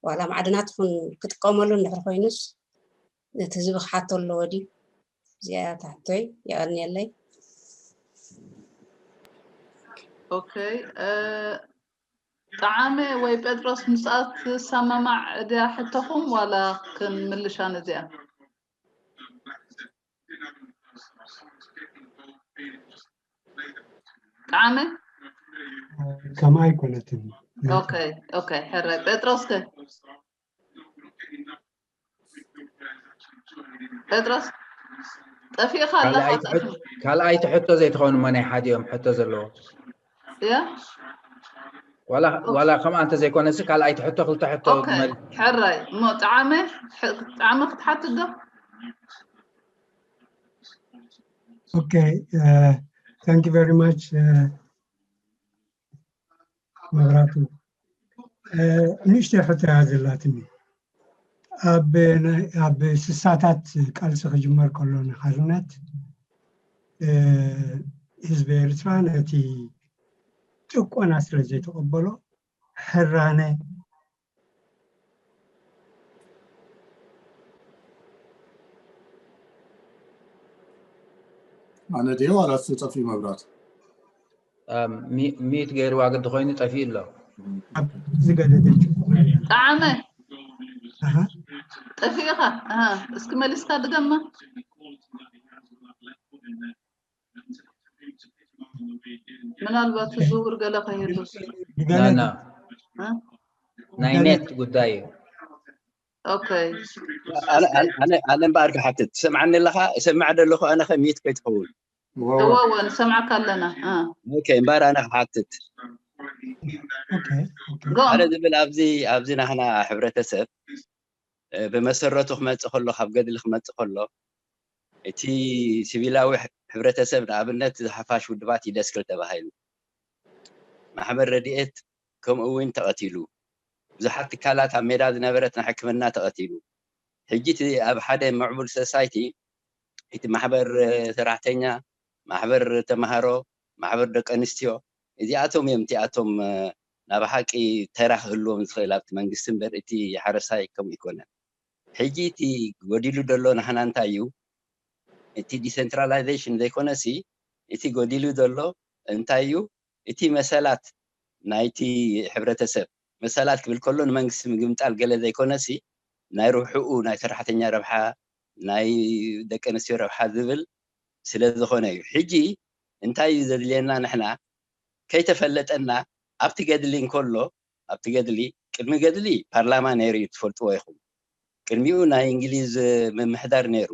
ዋላ ማዕድናት ይኹን ክጥቀመሉ እንድሕር ኮይኑስ ነቲ ህዝቢ ክሓቶ ኣለዎ ድዩ? እዚኣ እያ እታ ሕቶይ። የቐንየለይ። ኦኬ። ጠዓመ ወይ ጴጥሮስ፣ ምስኣ ትሰማማዕ ድያ ሕቶኹም ዋላ ክንምልሻ ነዚኣ? ጠዓመ? ከማይ ኣይኮነትን። ኦኬ፣ ኦኬ። ሕራይ ጴጥሮስ ከ? ጴጥሮስ ጠፊእኻ ኣለኻ። ካልኣይቲ ሕቶ ዘይትኸውን እሞ ናይ ሓዲኦም ሕቶ ዘለዎ ያ ዋላ ከምኣ እንተዘይኮነሲ ካልኣይቲ ሕቶ ክልተ ሕቶ ሕራይ እሞ ጠዓመ ጠዓመ ክትሓትት ዶ? Okay, uh, thank you very much. Uh, መብራቱ ንእሽተይ ሕቶ እያ ዘላትኒ። ኣብ ስሳታት ቃልሲ ክጅመር ከሎ ንሓርነት ህዝቢ ኤርትራ ነቲ ጭቆና ስለ ዘይተቐበሎ ሕራነ ኣነ ድየ ዋላ እሱ ጠፊኡ መብራቱ? ሚዩት ገይርዋ ግዲ ኮይኑ ጠፊኡ ኣሎ። ዝገደደ ጭቆና ጠዓመ ጠፊእኻ እስኪ መሊስካ ድገማ። ምናልባት ዝውር ገለ ከይህሉስ ናይ ኔት ጉዳይ እዩ። ኦኬ ኣነ እምበኣር ክሓትት ትሰምዓኒ ኣለኻ? እሰምዕ ዶ ኣለኹ? ኣነ ከ ሚዩት ከይትኸውን እወ እወ ንሰምዓካ ኣለና። ኦኬ እምበኣር ኣነ ክሓትት ኣነ ዝብል ኣብዚ ኣብዚ ናህና ሕብረተሰብ ብመሰረቱ ክመፅእ ከሎ ካብ ገድሊ ክመፅእ ከሎ እቲ ሲቪላዊ ሕብረተሰብ ንኣብነት ዝሓፋሽ ውድባት ይደስክል ተባሂሉ ማሕበር ረድኤት ከምኡ እውን ተቐቲሉ ብዙሓት ትካላት ኣብ ሜዳ ዝነበረት ናይ ሕክምና ተቐቲሉ ሕጂ እቲ ኣብ ሓደ ምዕቡል ሰሳይቲ እቲ ማሕበር ሰራሕተኛ ማሕበር ተምሃሮ ማሕበር ደቂ ኣንስትዮ እዚኣቶም እዮም እቲኣቶም ናብ ሓቂ ተራ ክህልዎም ዝኽእል ኣብቲ መንግስቲ እምበር እቲ ሓረስታይ ከምኡ ኣይኮነን። ሕጂ እቲ ጎዲሉ ዘሎ ናህና እንታይ እዩ? እቲ ዲሰንትራላይዜሽን ዘይኮነሲ እቲ ጎዲሉ ዘሎ እንታይ እዩ? እቲ መሰላት ናይቲ ሕብረተሰብ መሰላት ክብል ከሎ ንመንግስቲ ምግምጣል ገለ ዘይኮነሲ ናይ ርብሕኡ ናይ ሰራሕተኛ ረብሓ ናይ ደቂ ኣንስትዮ ረብሓ ዝብል ስለ ዝኾነ እዩ። ሕጂ እንታይ እዩ ዘድልየና ንሕና ከይተፈለጠና ኣብቲ ገድሊ እንከሎ ኣብቲ ገድሊ ቅድሚ ገድሊ ፓርላማ ነይሩ እዩ ትፈልጥዎ ኢኹም። ቅድሚኡ ናይ እንግሊዝ ምምሕዳር ነይሩ፣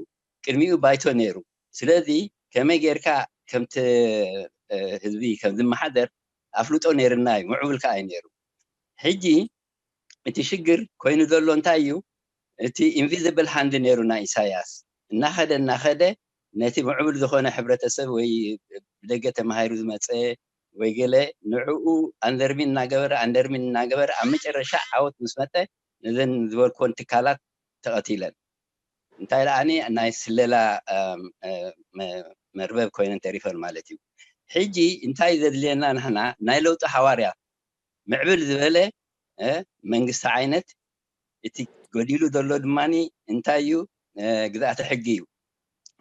ቅድሚኡ ባይቶ ነይሩ። ስለዚ ከመይ ጌርካ ከምቲ ህዝቢ ከም ዝመሓደር ኣፍልጦ ነይርና እዩ፣ ምዕቡል ከኣ እዩ ነይሩ። ሕጂ እቲ ሽግር ኮይኑ ዘሎ እንታይ እዩ? እቲ ኢንቪዚብል ሃንድ ነይሩ ናይ ኢሳያስ እናኸደ እናኸደ ነቲ ምዕቡል ዝኾነ ሕብረተሰብ ወይ ብደገ ተማሂሩ ዝመፀ ወይ ገለ ንዕኡ ኣንደርሚን እናገበረ ኣንደርሚን እናገበረ ኣብ መጨረሻ ዓወት ምስ መጠ ነዘን ዝበልኮን ትካላት ተቐቲለን እንታይ ደኣኒ ናይ ስለላ መርበብ ኮይነን ተሪፈን ማለት እዩ። ሕጂ እንታይ ዘድልየና ንሕና ናይ ለውጢ ሃዋርያ ምዕብል ዝበለ መንግስቲ ዓይነት እቲ ጎዲሉ ዘሎ ድማ እንታይ እዩ ግዝኣተ ሕጊ እዩ።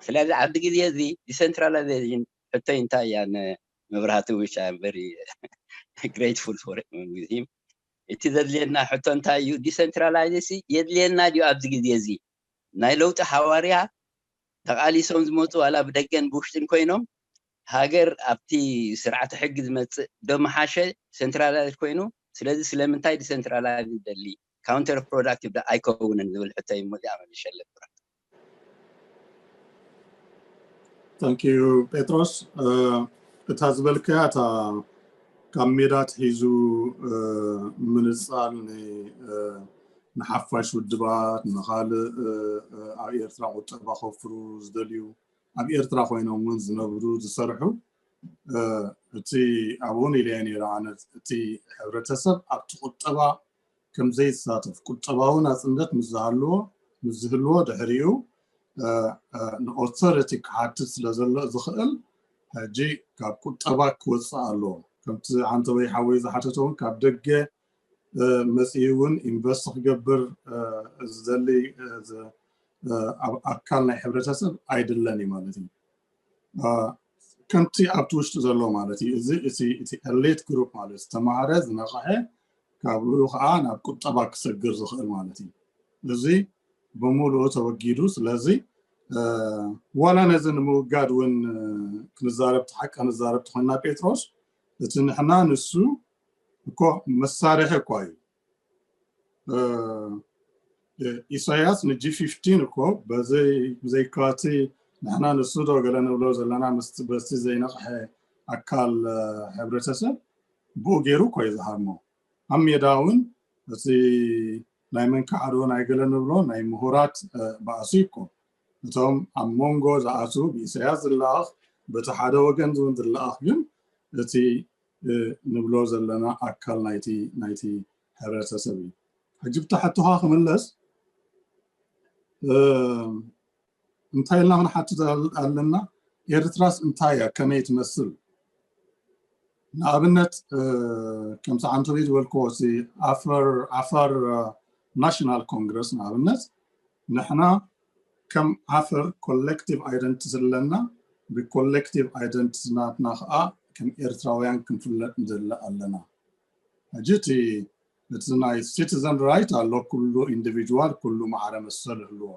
ስለዚ ኣብዚ ግዜ እዚ ዲሰንትራላይዜሽን ሕቶይ እንታይ እያ ንመብራህቲ which I am very grateful for him እቲ ዘድልየና ሕቶ እንታይ እዩ ዲሰንትራላይዜሽን የድልየና ድዩ ኣብዚ ግዜ እዚ ናይ ለውጢ ሃዋርያ ተቓሊሶም ዝመፁ ዋላ ብደገን ብውሽጥን ኮይኖም ሃገር ኣብቲ ስርዓተ ሕጊ ዝመፅእ ዶ ምሓሸ ዲሰንትራላይዝ ኮይኑ ስለዚ ስለምንታይ ዲሰንትራላይዝ ይደሊ counter productive ዶ ኣይከውንን ዝብል ሕቶ እዩ እሞ እዚኣ መሊሸ ኣለኩ። Thank you ጴጥሮስ እታ ዝበልካያ እታ ካብ ሜዳ ኣትሒዙ ምንፃል ንሓፋሽ ውድባት ንካልእ ኣብ ኤርትራ ቁጠባ ከፍሩ ዝደልዩ ኣብ ኤርትራ ኮይኖም እውን ዝነብሩ ዝሰርሑ እቲ ኣብኡን ኢለየ ነይረ ኣነ እቲ ሕብረተሰብ ኣብቲ ቁጠባ ከም ዘይሳተፍ ቁጠባዊ ናፅነት ምስ ዝሃልዎ ምስ ዝህልዎ ድሕሪኡ ንኦቶሪቲ ክሓትት ስለ ዘሎ ዝኽእል ሕጂ ካብ ቁጠባ ክወፅእ ኣለዎ። ከምቲ ዓንተወይ ሓወይ ዝሓተተ እውን ካብ ደገ መፂኡ እውን ኢንቨስት ክገብር ዝደሊ ኣካል ናይ ሕብረተሰብ ኣይድለን እዩ ማለት እዩ። ከምቲ ኣብቲ ውሽጢ ዘሎ ማለት እዩ። እዚ እቲ እቲ ኤሊት ግሩፕ ማለት ዝተማሃረ ዝነቕሐ ካብኡ ከዓ ናብ ቁጠባ ክሰግር ዝኽእል ማለት እዩ። እዚ ብምሉኡ ተወጊዱ። ስለዚ ዋላ ነዚ ንምውጋድ እውን ክንዛረብ ሓቂ ክንዛረብ ተኾንና ጴጥሮስ እቲ ንሕና ንሱ እኮ መሳርሒ እኳ እዩ። ኢሳያስ ንጂ ፊፍቲን እኮ ብዘይካቲ ንሕና ንሱ ዶ ገለ ንብሎ ዘለና በስቲ ዘይነቕሐ ኣካል ሕብረተሰብ ብኡ ገይሩ እኮ እዩ ዝሃርሞ። ኣብ ሜዳ እውን እቲ ናይ መንካዕዶ ናይ ገለ ንብሎ ናይ ምሁራት ባእሲ እኮ እቶም ኣብ መንጎ ዝኣትዉ ብኢሳያስ ዝለኣኽ በቲ ሓደ ወገን እውን ዝለኣኽ ግን እቲ ንብሎ ዘለና ኣካል ናይቲ ናይቲ ሕብረተሰብ እዩ። ሕጂ ብታ ሕቶኻ ክምለስ እንታይ ኢልና ክንሓትት ኣለና? ኤርትራስ እንታይ እያ? ከመይ ትመስል? ንኣብነት ከምቲ ዓንተቢ ዝበልክዎ ዓፋር ናሽናል ኮንግረስ ንኣብነት ንሕና ከም ዓፈር ኮሌክቲቭ ኣይደንቲቲ ኣለና። ብኮሌክቲቭ ኣይደንቲቲ ናትና ከዓ ከም ኤርትራውያን ክንፍለጥ ንደሊ ኣለና። ሕጂ እቲ እቲ ናይ ሲቲዘን ራይት ኣሎ። ኩሉ ኢንዲቪጁዋል ኩሉ ማዕረ መሰል ይህልዎ።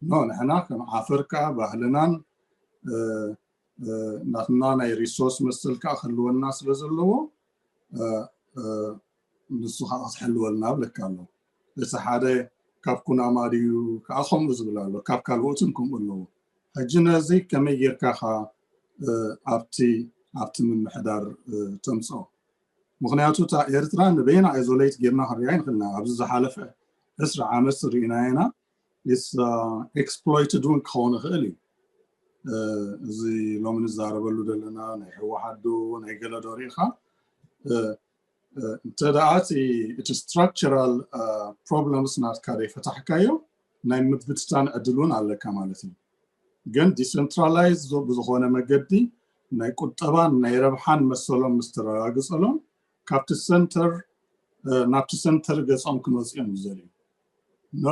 ኖ ንሕና ከም ዓፈር ከዓ ባህልናን ናትና ናይ ሪሶርስ መሰል ከዓ ክህልወና ስለ ዘለዎ ንሱ ከዓ ክትሕልወልና ብለካ ኣሎ። እቲ ሓደ ካብ ኩናማ ድዩ ከዓ ከምኡ ዝብል ኣሎ፣ ካብ ካልኦትን ከምኡ ኣለዎ። ሕጂ ነዚ ከመይ ጌርካ ኻ ኣብቲ ኣብቲ ምምሕዳር ተምፅኦ? ምክንያቱ እታ ኤርትራ ንበይና ኣይዞሌት ጌርና ክንሪኣ ይንክልና። ኣብዚ ዝሓለፈ ዕስራ ዓመት ርኢናየና ኤክስፕሎይትድ እውን ክኸውን ይኽእል እዩ። እዚ ሎሚ ንዛረበሉ ዘለና ናይ ህወሓት ዶ ናይ ገለ ዶ ርኢኻ እንተ ደኣ እቲ ስትራክቸራል ፕሮብለምስ ናትካ ዘይፈታሕካዮ ናይ ምብትታን ዕድል እውን ኣለካ ማለት እዩ። ግን ዲሰንትራላይዝ ብዝኾነ መገዲ ናይ ቁጠባን ናይ ረብሓን መሰሎም ምስ ተረጋግፀሎም ካብቲ ሰንተር ናብቲ ሰንተር ገፆም ክመፁ እዮም ዝደልዩ። ኖ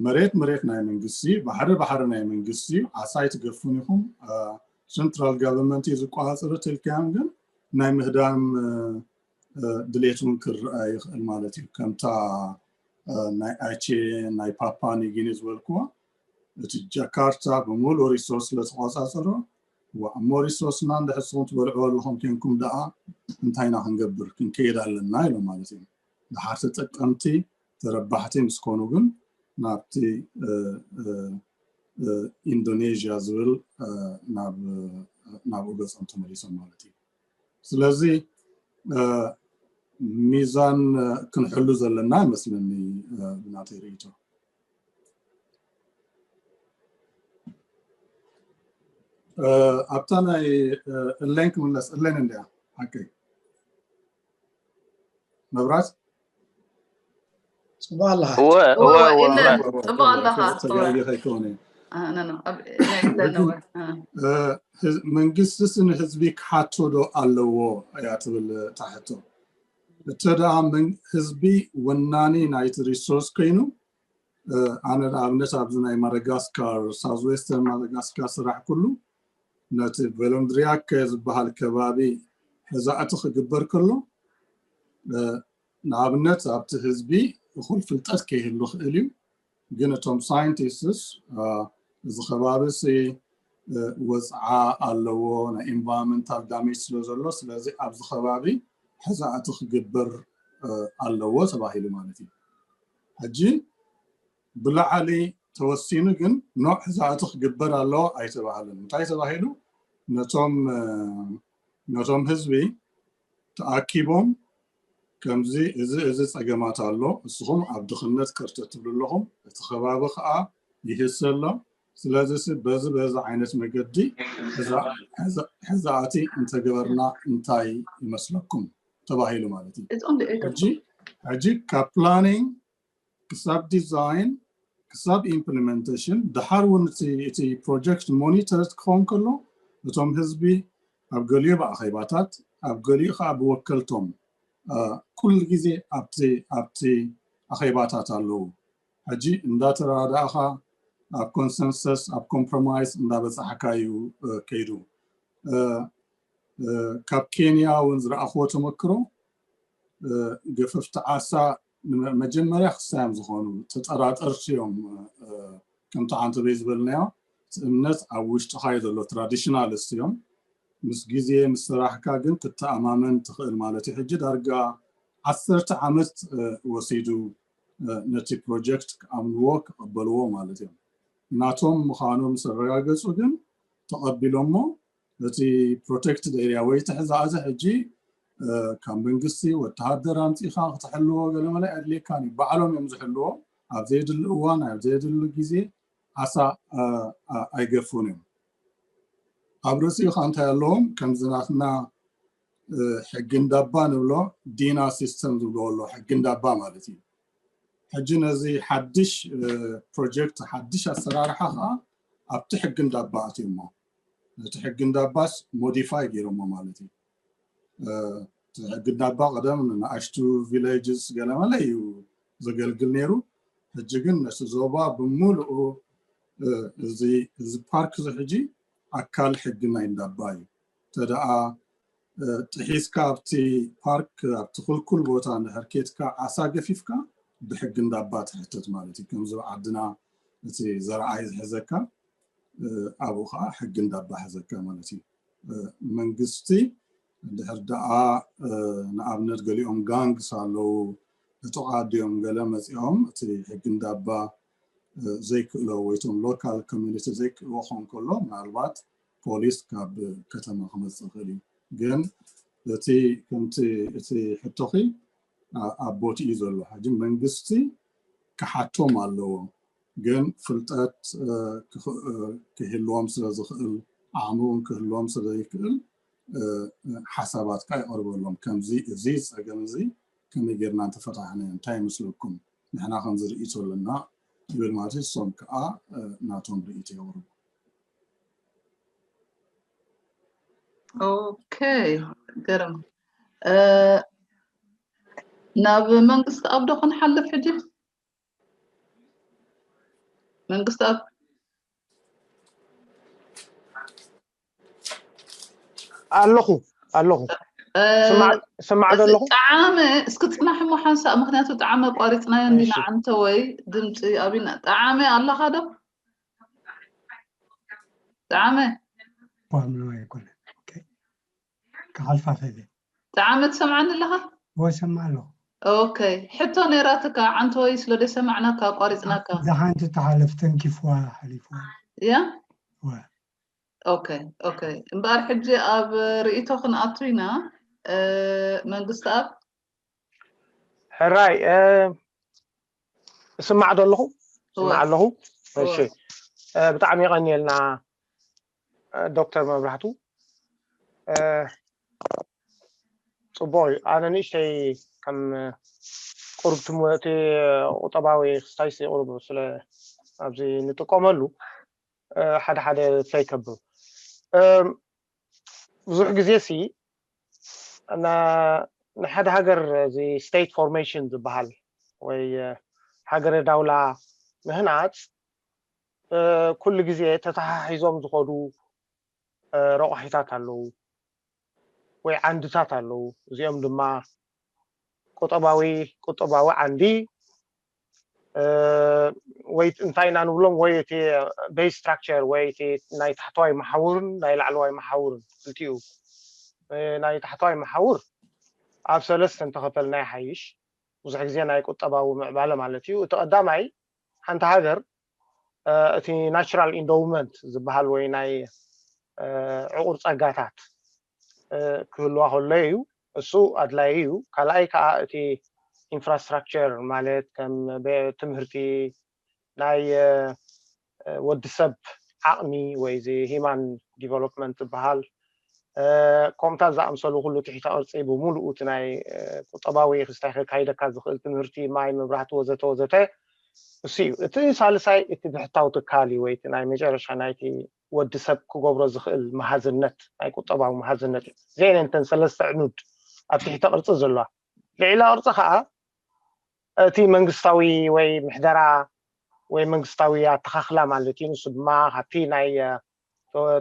መሬት መሬት ናይ መንግስቲ፣ ባሕሪ ባሕሪ ናይ መንግስቲ፣ ዓሳ ኣይትገፉን ኢኹም። ሰንትራል ጋቨርንመንት እዩ ዝቆፃፀሮ ተልካዮም ግን ናይ ምህዳም ድሌት እውን ክረኣ ይኽእል ማለት እዩ። ከምታ ናይ ኣቼ ናይ ፓፓ ኒው ጊኒ ዝበልክዎ እቲ ጃካርታ ብምሉእ ሪሶርስ ስለተቆፃፀሮ እሞ ሪሶርስና እንድሕር ንስኹም ትበልዕዎ ኣለኹም ኮንኩም ደኣ እንታይ ኢና ክንገብር ክንከይድ ኣለና ኢሎም ማለት እዩ። ድሓር ተጠቀምቲ ተረባሕቲ ምስ ኮኑ ግን ናብቲ ኢንዶኔዥያ ዝብል ናብኡ ገፆም ተመሊሶም ማለት እዩ። ስለዚ ሚዛን ክንሕሉ ዘለና ይመስለኒ ብናተይ ርእይቶ። ኣብታ ናይ እሌን ክምለስ። እሌን እንድያ ሓቀይ መብራት ጽቡቅ ኣለኻ። እወ እወ እወ ኢለን እወ። ጽቡቅ ኣለኻ። ተጋጊ ከይከውን እዩ። አ፣ ኖ፣ ኖ፣ ኣብ- ናይ ኢለን ነበር። አ። እ፣ ህዝ- መንግስትስ ንህዝቢ ክሓቶ ዶ ኣለዎ እያ ትብል እታ ሕቶ። እተ ደኣ መን- ህዝቢ ወናኒ ናይቲ ሪሶርስ ኮይኑ እ፣ ኣነ ንኣብነት ኣብዚ ናይ ማዳጋስካር ሳውዝ ዌስተርን ማዳጋስካር ስራሕ ኩሉ ነቲ ቬሎንድሪያከ ዝበሃል ከባቢ ሕዛእቲ ክግበር ከሎ እ፣ ንኣብነት ኣብቲ ህዝቢ እኹል ፍልጠት ከይህሉ ክእል እዩ። ግን እቶም ሳይንቲስትስ እዚ ከባቢ ሲ ወፅዓ ኣለዎ ናይ ኢንቫይሮንመንታል ዳሜጅ ስለ ዘሎ ስለዚ ኣብዚ ከባቢ ሕዛእቲ ክግበር ኣለዎ ተባሂሉ ማለት እዩ። ሕጂ ብላዕሊ ተወሲኑ ግን ኖዕ ሕዛእቲ ክግበር ኣለዎ ኣይተባህልን። እንታይ ተባሂሉ? ነቶም ነቶም ህዝቢ ተኣኪቦም ከምዚ እዚ እዚ ፀገማት ኣሎ፣ እስኹም ኣብ ድኽነት ከርተት ትብሉ ኣለኹም፣ እቲ ከባቢ ከዓ ይህሰ ኣሎ። ስለዚ በዚ በዚ ዓይነት መገዲ ሕዛእቲ እንተገበርና እንታይ ይመስለኩም ተባሂሉ ማለት እዩ። ሕጂ ሕጂ ካብ ፕላኒንግ ክሳብ ዲዛይን ክሳብ ኢምፕሊመንቴሽን ድሓር እውን እቲ ፕሮጀክት ሞኒተር ክኸውን ከሎ እቶም ህዝቢ ኣብ ገሊኡ ብኣኼባታት ኣብ ገሊኡ ከዓ ብወከልቶም ኩሉ ግዜ ኣብቲ ኣብቲ ኣኼባታት ኣለዉ። ሕጂ እንዳተረዳእኻ ኣብ ኮንሰንሰስ ኣብ ኮምፕሮማይስ እንዳበፃሕካ እዩ ከይዱ። ካብ ኬንያ እውን ዝረኣኽዎ ተመክሮ ገፈፍቲ ዓሳ መጀመርያ ክሳዮም ዝኾኑ ተጠራጠርቲ እዮም። ከምቲ ሓንቲ በይ ዝበልናዮ እቲ እምነት ኣብ ውሽጥኻ እዩ ዘሎ። ትራዲሽናልስት እዮም። ምስ ግዜ ምስ ስራሕካ ግን ክትተኣማመን ትኽእል ማለት እዩ። ሕጂ ዳርጋ ዓሰርተ ዓመት ወሲዱ ነቲ ፕሮጀክት ክኣምንዎ ክቐበልዎ ማለት እዮም። ናቶም ምዃኑ ምስ ኣረጋገፁ ግን ተቐቢሎሞ እቲ ፕሮቴክትድ ኤሪያ ወይ እቲ ሕዛእዚ ሕጂ ካብ መንግስቲ ወተሃደር ኣምፂኻ ክትሕልዎ ገለመለ ኣድልየካን እዩ። ባዕሎም እዮም ዝሕልዎ። ኣብ ዘየድሊ እዋን ኣብ ዘየድሊ ግዜ ዓሳ ኣይገፉን እዮም። ኣብ ርእሲኡ ከዓ እንታይ ኣለዎም? ከምዚ ናትና ሕጊ እንዳባ ንብሎ ዲና ሲስተም ዝብልዎ ኣሎ። ሕጊ እንዳባ ማለት እዩ። ሕጂ ነዚ ሓድሽ ፕሮጀክት ሓድሽ ኣሰራርሓ ከዓ ኣብቲ ሕጊ እንዳባ ኣትዮሞ ነቲ ሕጊ እንዳባስ ሞዲፋይ ገይሮሞ ማለት እዩ። ሕጊ እንዳባ ቀደም ንኣሽቱ ቪሌጅስ ገለመለ እዩ ዘገልግል ነይሩ። ሕጂ ግን ነቲ ዞባ ብምሉኡ እዚ ፓርክ እዚ ሕጂ ኣካል ሕጊ ናይ እንዳባ እዩ። ተደኣ ጥሒስካ ኣብቲ ፓርክ ኣብቲ ክልኩል ቦታ እንድሕር ኬድካ ዓሳ ገፊፍካ ብሕጊ እንዳባ ትሕተት ማለት እዩ። ከምዚ ዓድና እቲ ዘርዓይ ዝሕዘካ ኣብኡ ከዓ ሕጊ እንዳባ ሕዘካ ማለት እዩ። መንግስቲ እንድሕር ደኣ ንኣብነት ገሊኦም ጋንግስ ኣለዉ ዕጡቓት ድዮም ገለ መፂኦም እቲ ሕጊ እንዳባ ዘይክእሎ ወይቶም ሎካል ኮሚኒቲ ዘይክእልዎ ክኸውን ከሎ ምናልባት ፖሊስ ካብ ከተማ ክመፅእ ይኽእል እዩ። ግን እቲ ከምቲ እቲ ሕቶኺ ኣብ ቦትኡ እዩ ዘሎ። ሕጂ መንግስቲ ክሓቶም ኣለዎ። ግን ፍልጠት ክህልዎም ስለ ዝኽእል ዓቕሚ እውን ክህልዎም ስለ ዘይክእል ሓሳባት ከዓ ይቐርበሎም። ከምዚ እዚ ፀገም እዚ ከመይ ጌርና እንተፈታሕናዮ እንታይ ይመስለኩም? ንሕና ከምዚ ርእይቶ ኣለና ይብል ማለት እዩ። እሶም ከዓ ናቶም ርእይቶ የቕርቡ። ኦኬ፣ ገርም። ናብ መንግስቲ ኣብ ዶ ክንሓልፍ ሕጂ? መንግስቲ ኣብ ኣለኹ ኣለኹ ስማዕ ዶ ኣለኹ? ጠዓመ እስኪ ፅናሕ እሞ ሓንሳእ፣ ምክንያቱ ጠዓመ ኣቋሪፅናዮ እንዲና። ዓንተወይ ድምፂ ኣቢና። ጠዓመ ኣለኻ ዶ? ጠዓመ ቋምሎ ኣይኮነ ክሓልፋ ፈለ ጠዓመ ትሰምዓኒ ኣለኻ? ወሰማ ኣለኹ። ኦኬ፣ ሕቶ ነይራትካ ዓንተወይ፣ ስለ ዘይሰማዕናካ ኣቋሪፅናካ። ዝሓንቲ ተሓለፍ ተንኪፍዋ ሓሊፍዋ። ያ ወ ኦኬ ኦኬ። እምበኣር ሕጂ ኣብ ርእይቶ ክንኣቱ ኢና። መንግስቲ ኣብ ሕራይ እስማዕ ዶ ኣለኹ? ስማዕ ኣለኹ። እሺ፣ ብጣዕሚ የቐንየልና ዶክተር መብራህቱ። ፅቡቅ እዩ። ኣነ ንእሽተይ ከም ቁሩብ ትምህርቲ ቁጠባዊ ክስታይስ ቁሩብ ስለ ኣብዚ ንጥቀመሉ ሓደ ሓደ ከይከብብ ብዙሕ ግዜ ሲ ንሓደ ሃገር እዚ ስቴት ፎርሜሽን ዝበሃል ወይ ሃገረ ዳውላ ምህናፅ ኩሉ ግዜ ተተሓሒዞም ዝኸዱ ረቋሒታት ኣለዉ ወይ ዓንድታት ኣለዉ። እዚኦም ድማ ቁጠባዊ ቁጠባዊ ዓንዲ ወይ እንታይ ኢና ንብሎም ወይ እቲ ቤዝ ስትራክቸር ወይ እቲ ናይ ታሕተዋይ መሓውርን ናይ ላዕለዋይ መሓውርን ክልቲኡ ናይ ታሕተዋይ መሓውር ኣብ ሰለስተ እንተኸፈልናዮ ይሓይሽ። ብዙሕ ግዜ ናይ ቁጠባዊ ምዕባለ ማለት እዩ። እቲ ቀዳማይ ሓንቲ ሃገር እቲ ናቹራል ኢንዶውመንት ዝበሃል ወይ ናይ ዕቑር ፀጋታት ክህልዋ ከሎ እዩ። እሱ ኣድላይ እዩ። ካልኣይ ከዓ እቲ ኢንፍራስትራክቸር ማለት ከም ትምህርቲ ናይ ወዲ ሰብ ዓቕሚ ወይ እዚ ሂማን ዲቨሎፕመንት ዝበሃል ከምኡታት ዝኣምሰሉ ኩሉ ትሕተ ቅርፂ ብምሉኡ እቲ ናይ ቁጠባዊ ክስታይ ከካይደካ ዝኽእል ትምህርቲ፣ ማይ፣ መብራህቲ ወዘተ ወዘተ እሱ እዩ። እቲ ሳልሳይ እቲ ብሕታዊ ትካል እዩ ወይ እቲ ናይ መጨረሻ ናይቲ ወዲ ሰብ ክገብሮ ዝኽእል መሃዝነት ናይ ቁጠባዊ መሃዝነት እዩ። እዚአን እተን ሰለስተ ዕኑድ ኣብ ትሕተ ቅርፂ ዘለዋ። ልዕሊ ቅርፂ ከዓ እቲ መንግስታዊ ወይ ምሕደራ ወይ መንግስታዊ ኣተኻኽላ ማለት እዩ። ንሱ ድማ ካብቲ ናይ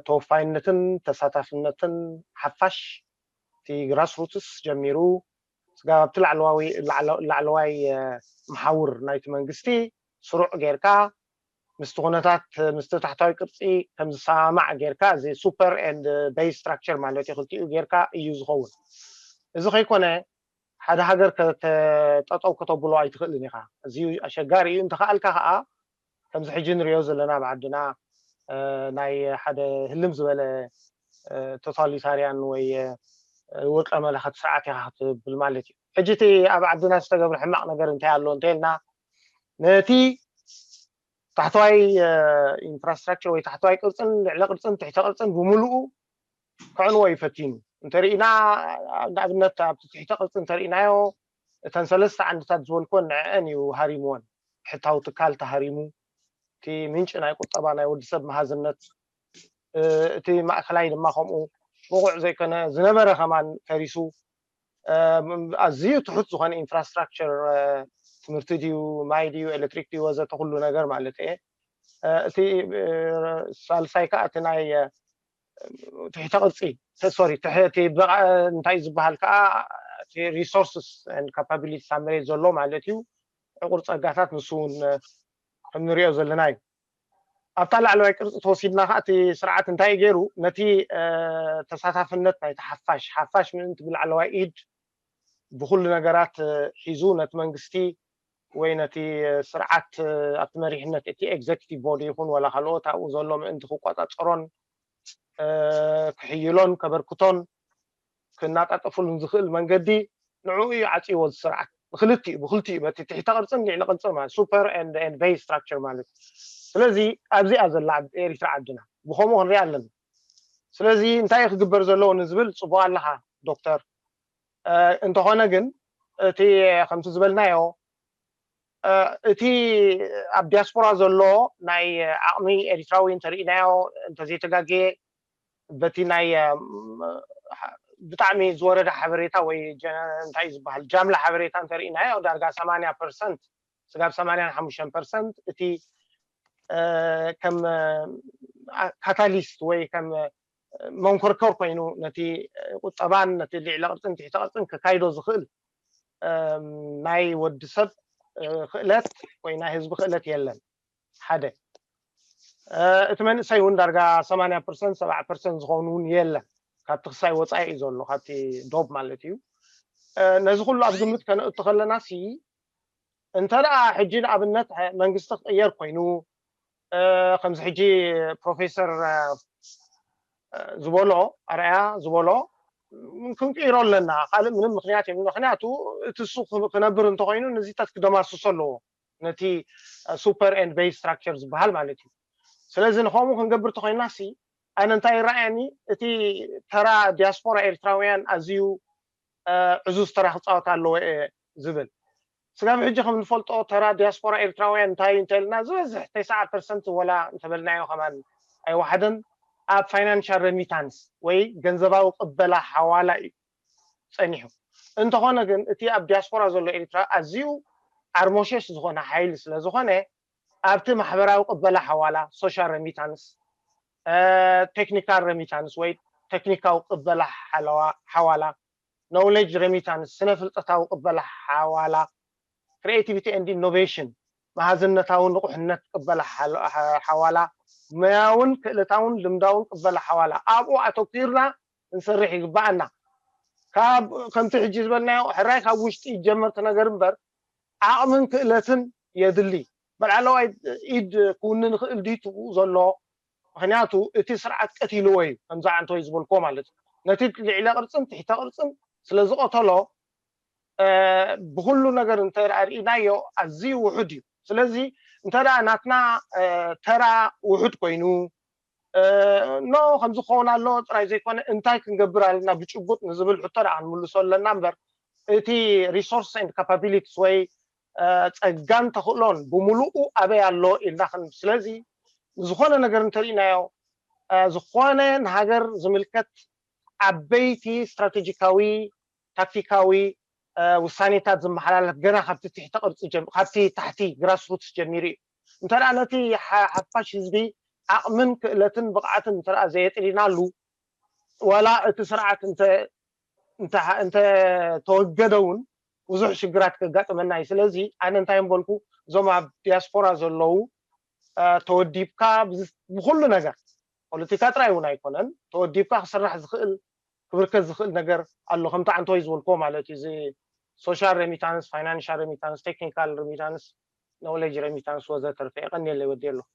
ተወፋይነትን ተሳታፍነትን ሓፋሽ እቲ ግራስሩትስ ጀሚሩ ስጋብ ኣብቲ ላዕለዋይ መሓውር ናይቲ መንግስቲ ስሩዕ ጌርካ ምስቲ ኩነታት ምስቲ ታሕታዊ ቅርፂ ከም ዝሰማማዕ ጌርካ እዚ super and base structure ማለት እዩ ክልቲኡ ጌርካ እዩ ዝኸውን። እዚ ከይኮነ ሓደ ሃገር ጠጠው ከተብሎ ኣይትኽእልን ኢኻ። እዚ ኣሸጋሪ እዩ። እንተኸኣልካ ከዓ ከምዚ ሕጂ ንሪኦ ዘለና ኣብ ዓድና ናይ ሓደ ህልም ዝበለ ቶታሊታርያን ወይ ውልቀ መለኸት ስርዓት ኢኻ ክትብል ማለት እዩ። ሕጂ እቲ ኣብ ዓድና ዝተገብረ ሕማቕ ነገር እንታይ ኣሎ እንተልና ነቲ ታሕተዋይ ኢንፍራስትራክቸር ወይ ታሕተዋይ ቅርፅን ልዕሊ ቅርፅን ትሕተ ቅርፅን ብምሉኡ ከዕንዎ እዩ ፈቲኑ። እንተርኢና ንኣብነት ኣብቲ ትሕተ ቅርፂ እንተርኢናዮ እተን ሰለስተ ዓንድታት ዝበልኮን ንዕአን እዩ ሃሪምወን። ሕታዊ ትካል ተሃሪሙ፣ እቲ ምንጪ ናይ ቁጠባ ናይ ወዲ ሰብ መሃዝነት፣ እቲ ማእከላይ ድማ ከምኡ ብቑዕ ዘይኮነ ዝነበረ ከማን ፈሪሱ፣ ኣዝዩ ትሑት ዝኾነ ኢንፍራስትራክቸር፣ ትምህርቲ ድዩ፣ ማይ ድዩ፣ ኤሌክትሪክ ድዩ፣ ወዘተ ኩሉ ነገር ማለት እየ። እቲ ሳልሳይ ከዓ እቲ ናይ ትሕተ ቅርፂ ሶሪ እንታይ ዝበሃል ከዓ resources and capabilities ኣብ መሬት ዘሎ ማለት እዩ። ዕቁር ፀጋታት ንሱ እውን ከም ንሪኦ ዘለና እዩ። ኣብታ ላዕለዋይ ቅርፂ ተወሲድና ከዓ እቲ ስርዓት እንታይ ገይሩ ነቲ ተሳታፍነት ናይ ሓፋሽ ሓፋሽ ምእንቲ ብላዕለዋይ ኢድ ብኩሉ ነገራት ሒዙ ነቲ መንግስቲ ወይ ነቲ ስርዓት ኣብቲ መሪሕነት እቲ executive body ይኹን ወላ ካልኦት ኣብኡ ዘሎ ምእንቲ ክቆፃፀሮን ክሕይሎን ከበርክቶን ክናጣጠፍሉን ዝኽእል መንገዲ ንዕኡ እዩ ዓፅይዎ ዝስርዓት ብክልቲኡ ብክልቲኡ በቲ ትሕተ ቅርፅን ልዕሊ ቅርፅን ማለት super and base structure ማለት እዩ። ስለዚ ኣብዚኣ ዘላ ኤሪትራ ዓድና ብከምኡ ክንሪኣ ኣለና። ስለዚ እንታይ ክግበር ዘለዎ ንዝብል ፅቡቅ ኣለካ ዶክተር። እንተኾነ ግን እቲ ከምቲ ዝበልናዮ እቲ ኣብ ዲያስፖራ ዘሎ ናይ ዓቕሚ ኤሪትራዊ እንተርኢናዮ እንተዘይተጋግየ በቲ ናይ ብጣዕሚ ዝወረደ ሓበሬታ ወይ እንታይ ዝበሃል ጃምላ ሓበሬታ እንተርኢናዮ ዳርጋ ሰማንያ ፐርሰንት ስጋብ ሰማንያን ሓሙሽተን ፐርሰንት እቲ ከም ካታሊስት ወይ ከም መንኮርኮር ኮይኑ ነቲ ቁጠባን ነቲ ልዕሊ ቅርፅን ትሕተ ቅርፅን ከካይዶ ዝኽእል ናይ ወዲ ሰብ ክእለት ወይ ናይ ህዝቢ ክእለት የለን። ሓደ እቲ መንእሰይ እውን ዳርጋ ሰማንያ ፐርሰንት ሰብዓ ፐርሰንት ዝኸውን እውን የለን። ካብቲ ክሳይ ወፃኢ እዩ ዘሎ ካብቲ ዶብ ማለት እዩ። ነዚ ኩሉ ኣብ ግምት ከነእቱ ከለና ሲ እንተ ደኣ ሕጂ ንኣብነት መንግስቲ ክቕየር ኮይኑ ከምዚ ሕጂ ፕሮፌሰር ዝበሎ ኣርኣያ ዝበሎ ክንቅይሮ ኣለና ካልእ ምንም ምክንያት የብሉ ምክንያቱ እቲ እሱ ክነብር እንተኮይኑ ነዚታት ክደማስሶ ኣለዎ ነቲ super and base structure ዝበሃል ማለት እዩ ስለዚ ንከምኡ ክንገብር ተኮይና ሲ ኣነ እንታይ ይረኣየኒ እቲ ተራ ዲያስፖራ ኤርትራውያን ኣዝዩ ዕዙዝ ተራ ክፃወት ኣለዎ እየ ዝብል ስጋብ ሕጂ ከም ንፈልጦ ተራ ዲያስፖራ ኤርትራውያን እንታይ እዩ እንተልና ዝበዝሕ ተስዓ ፐርሰንት ወላ እንተበልናዮ ከማን ኣይወሓደን ኣብ financial remittance ወይ ገንዘባዊ ቅበላ ሓዋላ እዩ ፀኒሑ እንተኾነ ግን እቲ ኣብ ዲያስፖራ ዘሎ ኤርትራ ኣዝዩ ዓርሞሸሽ ዝኾነ ሓይሊ ስለ ዝኾነ ኣብቲ ማሕበራዊ ቅበላ ሓዋላ social remittance technical remittance ወይ ቴክኒካዊ ቅበላ ሓዋላ knowledge remittance ስነ ፍልጠታዊ ቅበላ ሓዋላ creativity and innovation መሃዝነታዊ ንቑሕነት ቅበላ ሓዋላ ሞያውን ክእለታውን ልምዳውን ቅበላ ሓዋላ ኣብኡ ኣተኪርና ክንሰርሕ ይግባኣና ካብ ከምቲ ሕጂ ዝበልናዮ ሕራይ ካብ ውሽጢ ይጀመርቲ ነገር እምበር ዓቕምን ክእለትን የድሊ በልዓለዋይ ኢድ ክውንን ይኽእል ድዩ ትብኡ ዘሎ ምክንያቱ እቲ ስርዓት ቀቲልዎ እዩ ከምዚ ዓንተወይ ዝበልክዎ ማለት እዩ ነቲ ልዕለ ቅርፅን ትሕተ ቅርፅን ስለ ዝቀተሎ ብኩሉ ነገር እንተ ርኢናዮ ኣዝዩ ውሑድ እዩ ስለዚ እንተ ናትና ተራ ውሑድ ኮይኑ ኖ ከምዚ ክኸውን ኣሎ ጥራይ ዘይኮነ እንታይ ክንገብር ኣለና ብጭቡጥ ንዝብል ሕቶ ደኣ ክንምልሶ ኣለና እምበር እቲ resource and capabilities ወይ ፀጋን ተኽእሎን ብምሉኡ ኣበይ ኣሎ ኢልና ስለዚ ዝኾነ ነገር እንተርኢናዮ ዝኾነ ንሃገር ዝምልከት ዓበይቲ ስትራቴጂካዊ ታክቲካዊ ውሳኔታት ዝመሓላለፍ ገና ካብቲ ትሕቲ ቅርፂ ካብቲ ታሕቲ grassroots ጀሚሩ እዩ እንተ ደኣ ነቲ ሓ- ሓፋሽ ህዝቢ ዓቕምን ክእለትን ብቕዓትን እንተ ደኣ ዘየጥሊናሉ፣ ዋላ እቲ ስርዓት እንተ እንተ እንተተወገደ እውን ብዙሕ ሽግራት ከጋጥመና እዩ። ስለዚ ኣነ እንታይ ምበልኩ፣ እዞም ኣብ ዲያስፖራ ዘለዉ፣ እ፣ ተወዲብካ ብዝ- ብኹሉ ነገር፣ ፖለቲካ ጥራይ እውን ኣይኮነን፣ ተወዲብካ ክስራሕ ዝኽእል፣ ክብርከት ዝኽእል ነገር ኣሎ። ከምቲ ዓንቶይ ዝበልክዎ ማለት እዩ፣ እዚ ሶሻል ሬሚታንስ፣ ፋይናንሻል ሬሚታንስ፣ ቴክኒካል ሬሚታንስ፣ ኖሌጅ ሬሚታንስ ወዘተርፈ። የቐንየለይ፣ ወዲየ ኣለኹ።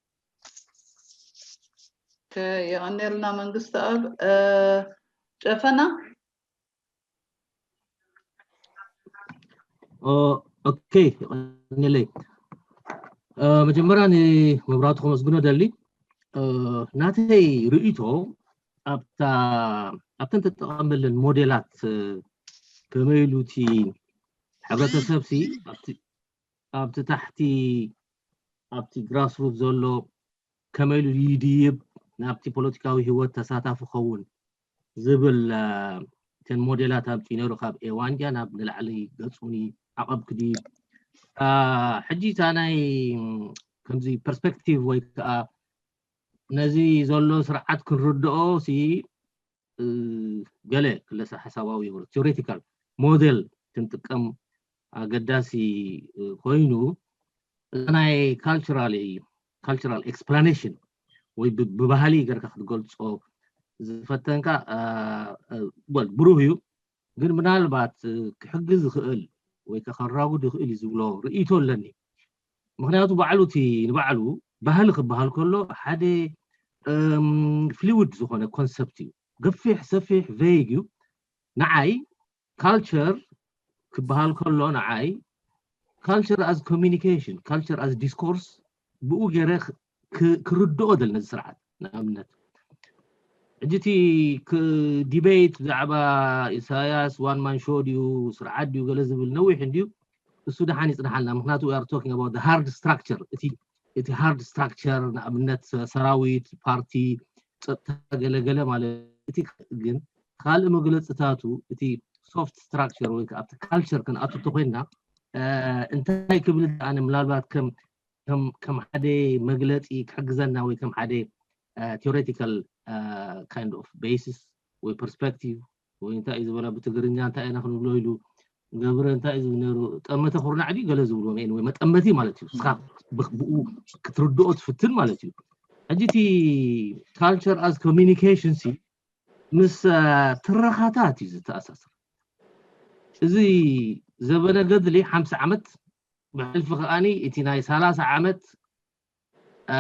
የቐንየልና መንግስቲ ኣብ ጨፈና። ኦኬ፣ የቐንየለይ። መጀመርያ ንመብራቱ ከመስግኖ ደሊ። ናተይ ርእይቶ ኣብታ ኣብተን ተጠቐመለን ሞዴላት፣ ከመይ ኢሉ እቲ ሕብረተሰብ ሲ ኣብቲ ኣብቲ ታሕቲ ኣብቲ ግራስሩት ዘሎ ከመይ ኢሉ ይድይብ ናብቲ ፖለቲካዊ ህይወት ተሳታፊ ኸውን ዝብል፣ እ፣ እተን ሞዴላት ኣምፂኡ ነይሩ። ካብ ኤዋንጃ ናብ ንላዕሊ ገፁኒ ዓቐብ ክድይብ፣ እ፣ ሕጂ እታ ናይ ከምዚ ፐርስፔክቲቭ ወይ ከዓ ነዚ ዘሎ ስርዓት ክንርድኦ ሲ እ፣ ገለ ክለሰ ሓሳባዊ ይበሉ ቲዮሬቲካል ሞዴል ክንጥቀም ኣገዳሲ፣ እ፣ ኮይኑ፣ እዛ ናይ ካልቸራል ካልቸራል ኤክስፕላኔሽን ወይ ብ- ብባህሊ ገርካ ክትገልጾ ዝፈተንካ፣ እ፣ እ፣ ወል ብሩህ እዩ። ግን ምናልባት፣ እ፣ ክሕግዝ ዝኽእል ወይ ከ ከራጉድ ይኽእል እዩ ዝብሎ ርእይቶ ኣለኒ። ምክንያቱ ባዕሉ እቲ ንባዕሉ ባህሊ ክበሃል ከሎ ሓደ፣ እም፣ ፍሉዊድ ዝኾነ ኮንሰፕት እዩ። ገፊሕ ሰፊሕ ቬግ እዩ። ንዓይ ካልቸር ክበሃል ከሎ ንዓይ ካልቸር ኣዝ ኮሚኒኬሽን፣ ካልቸር ኣዝ ዲስኮርስ ብኡ ገይረ ክ- ክ- ክርድኦ ደል ነዚ ስርዓት። ንኣብነት ሕጂ እቲ ክ- ዲቤት ብዛዕባ ኢሳያስ ዋን ማን ሾ ድዩ ስርዓት ድዩ ገለ ዝብል ነዊሕ እንድዩ። እሱ ደሓን ይጽንሓልና፣ ምክንያቱ we are talking about the hard structure፣ እቲ እቲ ሃርድ ስትራክቸር፣ ንኣብነት ሰራዊት፣ ፓርቲ፣ ጸጥታ፣ ገለገለ ማለት እቲ። ግን ካልእ መግለጽታቱ እቲ ሶፍት ስትራክቸር ወይ ከዓ ኣብቲ ካልቸር ክንኣቱ እንተኮይንና፣ እ፣ እንታይ ክብል ኣነ ምናልባት ከም ከም ከም ሓደ መግለጺ ክሕግዘና ወይ ከም ሓደ ቲዮሬቲካል ካይንድ ኦፍ ቤሲስ ወይ ፐርስፔክቲቭ ወይ እንታይ እዩ ዝበላ ብትግርኛ እንታይ ኢና ክንብሎ ኢሉ ገብረ እንታይ እዩ ዝብል ነይሩ? ጠመተ ኩርናዕ ድዩ ገለ ዝብልዎ ወይ መጠመቲ ማለት እዩ። ንስኻ ብ- ብኡ ክትርድኦ ትፍትን ማለት እዩ። ሕጂ እቲ ካልቸር ኣዝ ኮሚኒኬሽን ሲ ምስ እ፣ ትረኻታት እዩ ዝተኣሳሰር። እዚ ዘበነ ገድሊ ሓምሳ ዓመት ብሕልፊ ከዓኒ እቲ ናይ ሰላሳ ዓመት እ፣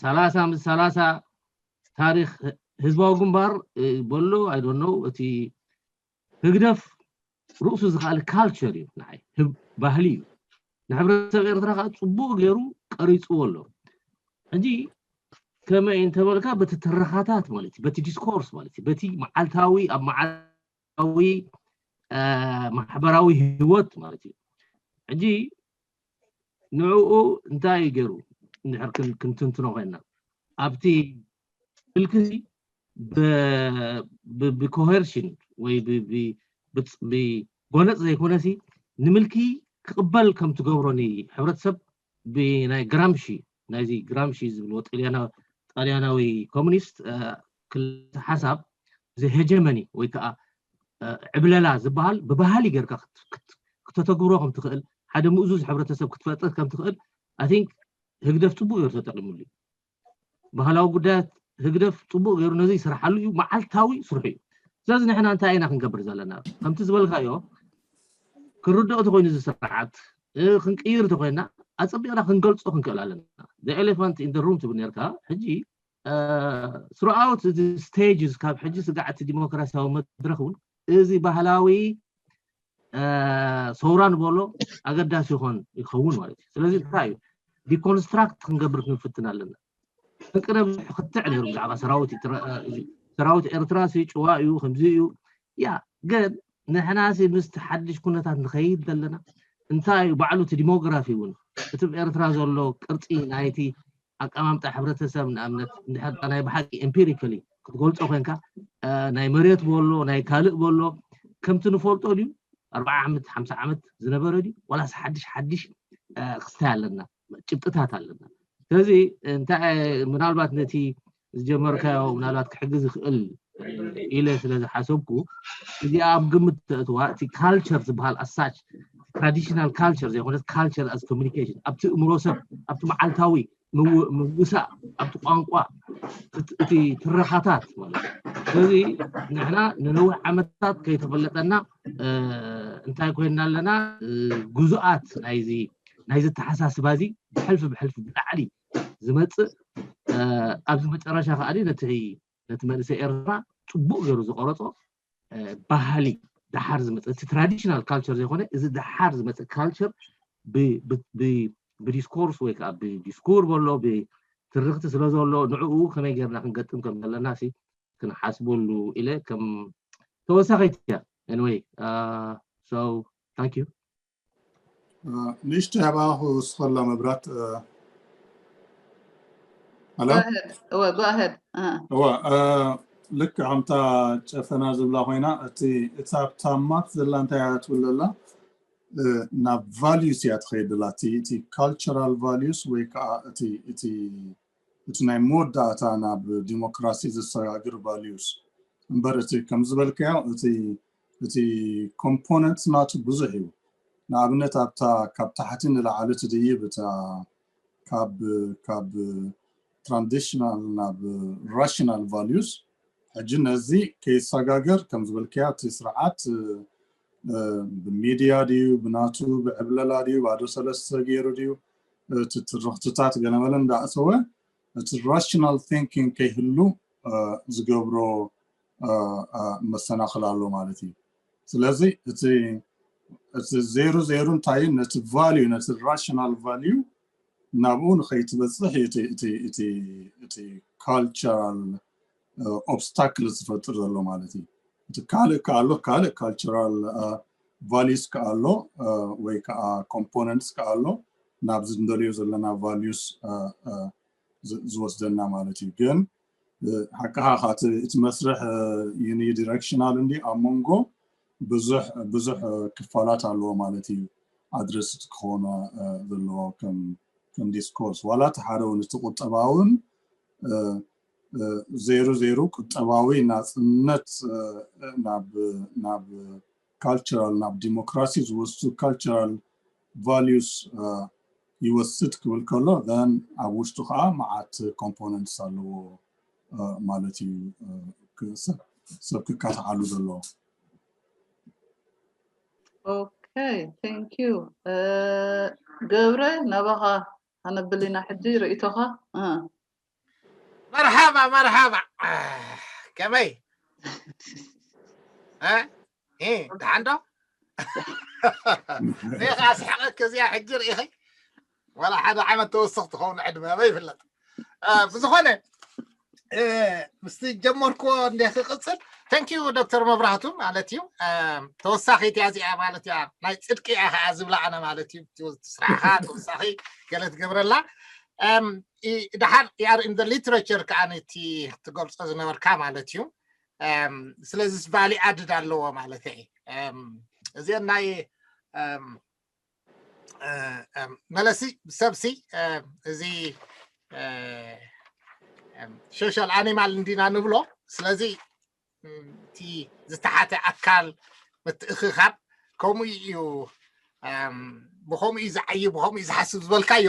ሰላሳ ምስ ሰላሳ ታሪኽ ህዝባዊ ግንባር እ፣ በሎ ኣይዶኖ እቲ ህግደፍ ርእሱ ዝኽኣል ካልቸር እዩ ንዓይ ህብ- ባህሊ እዩ። ንሕብረተሰብ ኤርትራ ከዓ ፅቡቅ ገይሩ ቀሪፅዎ ኣሎ። ሕጂ ከመይ እንተበልካ በቲ ትረኻታት ማለት እዩ፣ በቲ ዲስኮርስ ማለት እዩ፣ በቲ መዓልታዊ ኣብ መዓልታዊ እ፣ ማሕበራዊ ህይወት ማለት እዩ። ሕጂ ንዕኡ እንታይ እዩ ገይሩ እንድሕር ክን- ክንትንትኖ ኮይንና ኣብቲ ምልክሲ ብ- ብ- ብኮሄርሽን ወይ ብ- ብ- ብፅ- ብጎነፅ ዘይኮነሲ ንምልኪ ክቕበል ከም ትገብሮ ንሕብረተሰብ ብናይ ግራምሺ ናይዚ ግራምሺ ዝብልዎ ጣልያና- ጣልያናዊ ኮሙኒስት እ፣ ክልተ ሓሳብ እዚ ሄጀመኒ ወይ ከዓ እ፣ ዕብለላ ዝበሃል ብባህሊ ጌርካ ክት- ክት- ክተተግብሮ ከም ትኽእል ሓደ ምእዙዝ ሕብረተሰብ ክትፈጥር ከም ትኽእል ኣይ ቲንክ ህግደፍ ፅቡቅ ገይሩ ተጠቂሙሉ እዩ። ባህላዊ ጉዳያት ህግደፍ ፅቡቅ ገይሩ ነዚ ይስርሓሉ እዩ፣ መዓልታዊ ስርሑ እዩ። ስለዚ ንሕና እንታይ ኢና ክንገብር ዘለና? ከምቲ ዝበልካዮ ክንርድኦ ተኮይኑ እዚ ስርዓት እ፣ ክንቅይር ተኮይና ኣፀቢቕና ክንገልፆ ክንክእል ኣለና። ኤሌፋንት ኢን ሩም ትብል ነርካ። ሕጂ ስሩኣውት እዚ ስቴጅስ ካብ ሕጂ ስጋዕ እቲ ዲሞክራሲያዊ መድረክ እውን እዚ ባህላዊ እ፣ ሰውራ ንበሎ ኣገዳሲ ይኾን ይኸውን ማለት እዩ። ስለዚ እንታይ እዩ ዲኮንስትራክት ክንገብር ክንፍትን ኣለና። ጠንቂ ነብዝሑ ክትዕ ነይሩ ብዛዕባ ሰራዊት ኤርትራ፣ እ፣ ሰራዊት ኤርትራ ሲ ጭዋ እዩ ከምዚ እዩ። ያ ግን ንሕና ሲ ምስቲ ሓድሽ ኩነታት ንኸይድ ዘለና እንታይ እዩ ባዕሉ እቲ ዲሞግራፊ እውን እቲ ኣብ ኤርትራ ዘሎ ቅርፂ ናይቲ ኣቀማምጣ ሕብረተሰብ ንኣብነት እንድሕር ናይ ብሓቂ ኤምፒሪካሊ ክትገልፆ ኮንካ እ፣ ናይ መሬት በሎ ናይ ካልእ በሎ ከምቲ ንፈልጦ ድዩ ኣርባዓ ዓመት ሓምሳ ዓመት ዝነበረ ድዩ ዋላስ ሓድሽ ሓድሽ እ፣ ክስታይ ኣለና ጭብጥታት ኣለና። ስለዚ እንታይ ምናልባት ነቲ ዝጀመርካዮ ምናልባት ክሕግዝ ይኽእል ኢለ ስለ ዝሓሰብኩ እዚኣ ኣብ ግምት ተእትዋ። እቲ ካልቸር ዝበሃል ኣሳች ትራዲሽናል ካልቸር ዘይኮነት ካልቸር ኣዝ ኮሚኒኬሽን ኣብቲ እምሮ ሰብ ኣብቲ መዓልታዊ ምውሳእ ኣብቲ ቋንቋ እቲ ትረኻታት ማለት እዩ። ስለዚ ንሕና ንነዊሕ ዓመታት ከይተፈለጠና እንታይ ኮይንና ኣለና? ግዙኣት ናይዚ ናይዚ ተሓሳስባ እዚ ብሕልፊ ብሕልፊ ብላዕሊ ዝመፅእ ኣብዚ መጨረሻ ከዓ ነቲ ነቲ መንእሰይ ኤርትራ ፅቡቅ ገይሩ ዝቆረፆ ባህሊ ደሓር ዝመፀ እቲ ትራዲሽናል ካልቸር ዘይኮነ እዚ ደሓር ዝመፀ ካልቸር ብዲስኮርስ ወይ ከዓ ብዲስኩር በሎ ብትርክቲ ስለ ዘሎ ንዕኡ ከመይ ገርና ክንገጥም ከም ዘለና ክንሓስበሉ ኢለ ከም ተወሳኺት እያ። Anyway, so thank you. ንእሽቶ ያባ ክውስኸላ መብራት ኣሎ። እወ ልክ ከምታ ጨፈና ዝብላ ኮይና እቲ እታ ኣብታ ማፕ ዘላ እንታይ እያ ትብለላ ናብ ቫሉስ እያ ትኸይድላ እቲ ካልቸራል ቫሉስ ወይ ከዓ እቲ ናይ መወዳእታ ናብ ዲሞክራሲ ዘሰጋግር ቫሉስ እምበር እቲ ከም ዝበልካዮ እቲ ኮምፖነንት ናቱ ብዙሕ እዩ። ንኣብነት ኣብታ ካብ ታሕቲ ንላዕሊ ትድይብ እታ ካብ ካብ ትራንዚሽናል ናብ ራሽናል ቫሉስ ሕጂ ነዚ ከይሰጋገር ከም ዝበልካዮ እቲ ስርዓት ብሚድያ ድዩ ብናቱ ብዕብለላ ድዩ ባዶ ሰለስተ ገይሩ ድዩ እቲ ትርኽትታት ገለመለ እንዳእተወ እቲ ራሽናል ቲንኪንግ ከይህሉ ዝገብሮ መሰናኽል ኣሎ ማለት እዩ። ስለዚ እቲ ዜሩ ዜሩ እንታይ ነቲ ቫልዩ ነቲ ራሽናል ቫልዩ ናብኡ ንኸይትበፅሕ እቲ ካልቸራል ኦብስታክል ዝፈጥር ዘሎ ማለት እዩ። እቲ ካልእ ከኣሎ ካልእ ካልቸራል ቫሊስ ከኣሎ ወይ ከዓ ኮምፖነንትስ ከኣሎ ናብዚ እንደልዮ ዘለና ቫሊዩስ ዝወስደና ማለት እዩ። ግን ሓቅኻ እቲ መስርሕ ዩኒ ዲረክሽናል እንዲ ኣብ መንጎ ብዙሕ ብዙሕ ክፋላት ኣለዎ ማለት እዩ። ኣድረስ ክኾነ ዘለዎ ከም ዲስኮርስ ዋላ እቲ ሓደ እውን እቲ ቁጠባውን ዜሩ ዜሩ ቁጠባዊ ናፅነት ናብ ካልቸራል ናብ ዲሞክራሲ ዝወስዱ ካልቸራል ቫሉስ ይወስድ ክብል ከሎ ን ኣብ ውሽጡ ከዓ መዓት ኮምፖነንትስ ኣለዎ ማለት እዩ። ሰብ ክካትዓሉ ዘለዎ። ኦኬ፣ ቴንክ ዩ። ገብረ፣ ናባኻ ኣነብል ኢና ሕጂ ርእይቶኻ። መርሓባ መርሓባ፣ ከመይ ደሓን ዶ? እዚኣ ከዓ ስሕቐክ እዚኣ ሕጂ ርኢኸይ ዋላ ሓደ ዓመት ተወስኽ ትኸውን ዕድመ ኣበይ ይፍለጥ። ብዝኾነ ምስቲ ጀመርክዎ እንደ ክቅፅል፣ thank you ዶክተር መብራህቱ ማለት እዩ። ተወሳኺ እቲያ እዚኣ ማለት እያ ናይ ፅድቂ እያ ከዓ ዝብላ ኣነ ማለት እዩ። ስራሕኻ ተወሳኺ ገለ ትገብረላ ድሓር you are in the literature ከዓ ነቲ ትገልፆ ዝነበርካ ማለት እዩ። ስለዚ ቫሊ ኣድድ ኣለዎ ማለት እዩ። እዚአን ናይ መለሲ ሰብሲ እዚ ሶሻል ኣኒማል እንዲና ንብሎ። ስለዚ እቲ ዝተሓተ ኣካል ምትእኽኻብ ከምኡ እዩ። ብኸምኡ እዩ ዝዓይ ብኸምኡ እዩ ዝሓስብ ዝበልካዮ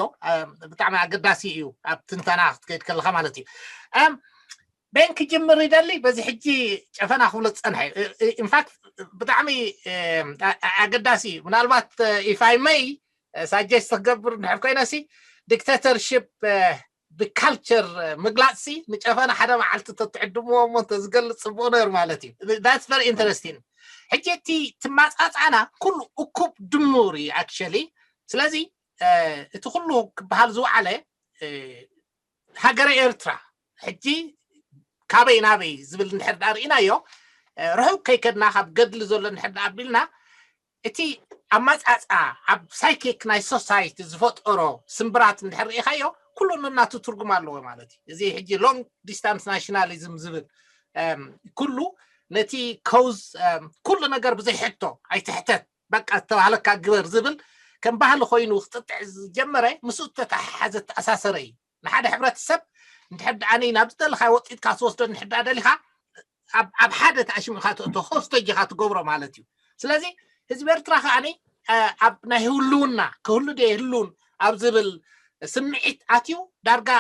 ብጣዕሚ ኣገዳሲ እዩ ኣብ ትንተና ክትከይድ ከለካ ማለት እዩ። በን ክጅምር ይደሊ በዚ ሕጂ ጨፈና ክብሎ ዝፀንሐ ኢንፋክት ብጣዕሚ ኣገዳሲ እዩ። ምናልባት ኢፋይ መይ ሳጀስት ክገብር እንድሕር ኮይነ ሲ ዲክታተርሽፕ ብካልቸር ምግላፅ ሲ ንጨፈና ሓደ መዓልቲ ተትዕድምዎ እሞ እንተዝገልፅ ፅቡቅ ነይሩ ማለት እዩ። That's very interesting። ሕጂ እቲ ትማፃፃና ኩሉ እኩብ ድሙር እዩ ኣክቸሊ። ስለዚ እቲ ኩሉ ክበሃል ዝወዓለ ሃገረ ኤርትራ ሕጂ ካበይ ናበይ ዝብል እንድሕር ዳ ርኢናዮ ርሑቅ ከይከድና ካብ ገድሊ ዘሎ እንድሕር ዳ ኣቢልና እቲ ኣማፃፃ ኣብ ሳይኪክ ናይ ሶሳይቲ ዝፈጠሮ ስምብራት እንድሕር ርኢኻዮ ኩሉ ነናቱ ትርጉም ኣለዎ ማለት እዩ። እዚ ሕጂ ሎንግ ዲስታንስ ናሽናሊዝም ዝብል ኩሉ ነቲ ከውዝ ኩሉ ነገር ብዘይሕቶ ኣይትሕተት በቃ ዝተባህለካ ግበር ዝብል ከም ባህሊ ኮይኑ ክጥጥዕ ዝጀመረ ምስኡ ዝተተሓሓዘ ተኣሳሰረ እዩ። ሓደ ሕብረተሰብ እንድሕር ደኣ ናብ ዝደለኻ ወጢጥካ ትወስዶ እንድሕር ደኣ ደሊኻ ኣብ ሓደ ተኣሽሙ ኢኻ ተእቶ ሆስቴጅ ኢኻ ትገብሮ ማለት እዩ። ስለዚ ህዝቢ ኤርትራ ከኣ ኣብ ናይ ህልውና ክህሉ ደ ህልውን ኣብ ዝብል ስምዒት ኣትዩ ዳርጋ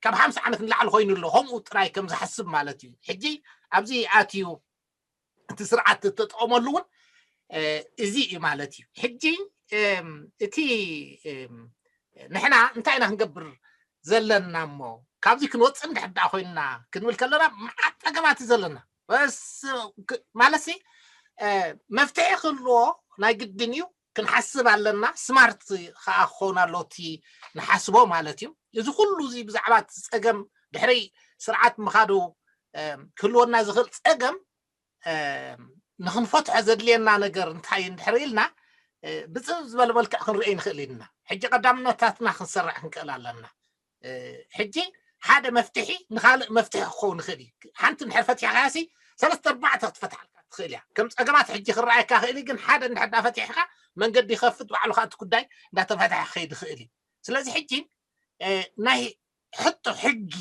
ካብ ሓምሳ ዓመት ንላዕሊ ኮይኑ ኣሎ ከምኡ ጥራይ ከም ዝሓስብ ማለት እዩ። ሕጂ ኣብዚ ኣትዩ እቲ ስርዓት እተጠቐመሉ እውን እዚ እዩ ማለት እዩ። ሕጂ እቲ ንሕና እንታይ ኢና ክንገብር ዘለና እሞ ካብዚ ክንወፅእ እንድሕር ደኣ ኮይንና ክንብል ከለና መዓት ፀገማት እዩ ዘለና። በስ ማለት ሲ መፍትሒ ክህልዎ ናይ ግድን እዩ። ክንሓስብ ኣለና። ስማርት ከዓ ክኸውን ኣሎ እቲ ንሓስቦ ማለት እዩ። እዚ ኩሉ እዚ ብዛዕባ እቲ ፀገም ድሕሪ ስርዓት ምኻዱ ክህልወና ዝኽእል ፀገም ንክንፈትሖ ዘድልየና ነገር እንታይ እንድሕር ኢልና ብፅብ ዝበለ መልክዕ ክንርኢ ንኽእል ኢና። ሕጂ ቀዳምነታትና ክንሰርዕ ክንክእል ኣለና። ሕጂ ሓደ መፍትሒ ንካልእ መፍትሒ ክኸውን ይኽእል እዩ። ሓንቲ እንድሕር ፈቲሕካሲ ሰለስተ ኣርባዕተ ክትፈትሓልካ ትኽእል እያ። ከም ፀገማት ሕጂ ክረኣየካ ክእል ግን ሓደ እንድሕር ፈቲሕካ መንገዲ ይኸፍት ባዕሉ ከዓ እቲ ጉዳይ እንዳተፈትሐ ክኸይድ ይኽእል እዩ። ስለዚ ሕጂ ናይ ሕቶ ሕጊ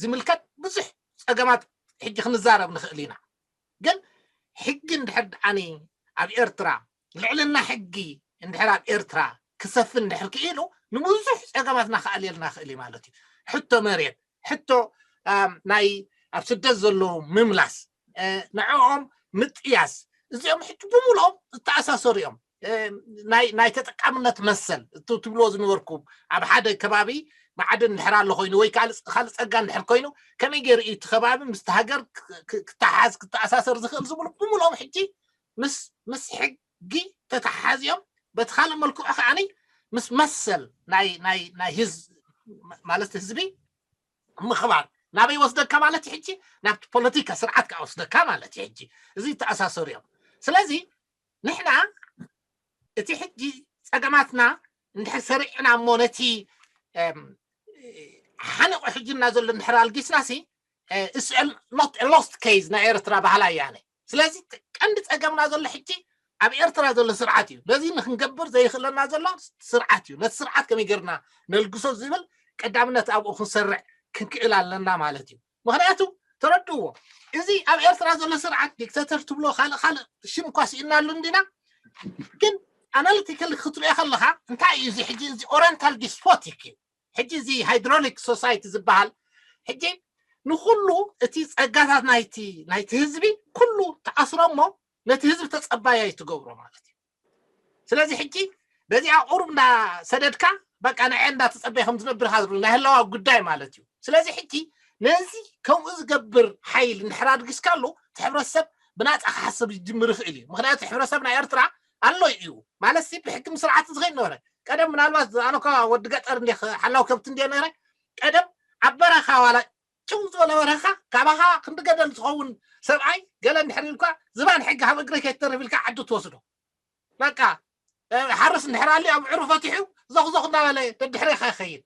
ዝምልከት ብዙሕ ፀገማት ሕጂ ክንዛረብ ንኽእል ኢና። ግን ሕጊ እንድሕር ደኣኒ ኣብ ኤርትራ ልዕልና ሕጊ እንድሕር ኣብ ኤርትራ ክሰፍን እንድሕር ክኢሉ ንብዙሕ ፀገማትና ክኣልየልና ክእል እዩ ማለት እዩ። ሕቶ መሬት፣ ሕቶ ናይ ኣብ ስደት ዘለዉ ምምላስ፣ ንዕኦም ምጥያስ፣ እዚኦም ሕጂ ብምልኦም ዝተኣሳሰሩ እዮም። ናይ ተጠቃምነት መሰል ትብልዎ ዝነበርኩም ኣብ ሓደ ከባቢ ማዕድን እንድሕር ኣሎ ኮይኑ ወይ ካልእ ጸጋ እንድሕር ኮይኑ ከመይ ገይሩ እዩ እቲ ከባቢ ምስቲ ሃገር ክተሓዝ ክተኣሳሰር ዝኽእል ዝብሉ ብምልኦም ሕጂ ምስ ምስ ሕጊ ተተሓዚኦም በቲ ካልእ መልክዑ ከዓኒ ምስ መሰል ናይ ናይ ናይ ህዝብ ማለት ህዝቢ ምኽባር ናበይ ወስደካ ማለት እዩ። ሕጂ ናብቲ ፖለቲካ ስርዓት ከዓ ወስደካ ማለት እዩ። ሕጂ እዚ ይተኣሳሰሩ እዮም። ስለዚ ንሕና እቲ ሕጂ ጸገማትና እንድሕር ሰሪዕና እሞ ነቲ ሓነቆ ሕጅና ዘሎ እንድሕር ኣልጊስናሲ not a lost case ናይ ኤርትራ ባህላ እያነ። ስለዚ ቀንዲ ጸገምና ዘሎ ሕጂ ኣብ ኤርትራ ዘሎ ስርዓት እዩ። ነዚ ንክንገብር ዘይኽእለና ዘሎ ስርዓት እዩ። ነቲ ስርዓት ከመይ ገርና ነልግሶ ዝብል ቀዳምነት ኣብኡ ክንሰርዕ ክንክእል ኣለና ማለት እዩ። ምክንያቱ ተረድዎ እዚ ኣብ ኤርትራ ዘሎ ስርዓት ዲክተተር ትብሎ ካልእ ካልእ ሽም እኳ ስኢናሉ እንዲና ግን ኣናሊቲካል ክትሪኦ ከለካ እንታይ እዩ እዚ ሕጂ እዚ ኦሪንታል ዲስፖቲክ እዩ። ሕጂ እዚ ሃይድሮሊክ ሶሳይቲ ዝበሃል ሕጂ ንኩሉ እቲ ጸጋታት ናይቲ ናይቲ ህዝቢ ኩሉ ተኣስሮ እሞ ነቲ ህዝቢ ተጸባያይ ትገብሮ ማለት እዩ። ስለዚ ሕጂ በዚኣ ቁሩብ እንዳሰደድካ በቃ ንዐ እንዳተጸበየ ከም ዝነብር ኢኻ ዝብል ናይ ህላዋ ጉዳይ ማለት እዩ። ስለዚ ሕጂ ነዚ ከምኡ ዝገብር ሓይል እንድሕር ኣድጊስካሉ እቲ ሕብረተሰብ ብናጻ ክሓስብ ይጅምር ይኽእል እዩ። ምክንያቱ ሕብረተሰብ ናይ ኤርትራ ኣሎ እዩ ማለት ሲ ብሕጊ ምስርዓት ዝኸይድ ነበረ። ቀደም ምናልባት ኣነኳ ወዲ ገጠር እንዲ ሓላው ከብቲ እንዲ ነረ ቀደም ኣብ በረኻ ዋላ ጭው ዝበለ በረኻ ካባኻ ክንዲ ገደል ዝኸውን ሰብኣይ ገለ እንድሕር ኢልኳ ዝባን ሕጊ ካብ እግሪ ከይትተርፍ ኢልካ ዓዲ ትወስዶ። በቃ ሓርስ እንድሕር ኣልዩ ኣብ ዕሩ ፈቲሑ ዞኽዞኽ እናበለ ደድሕሬኻ ይኸይድ።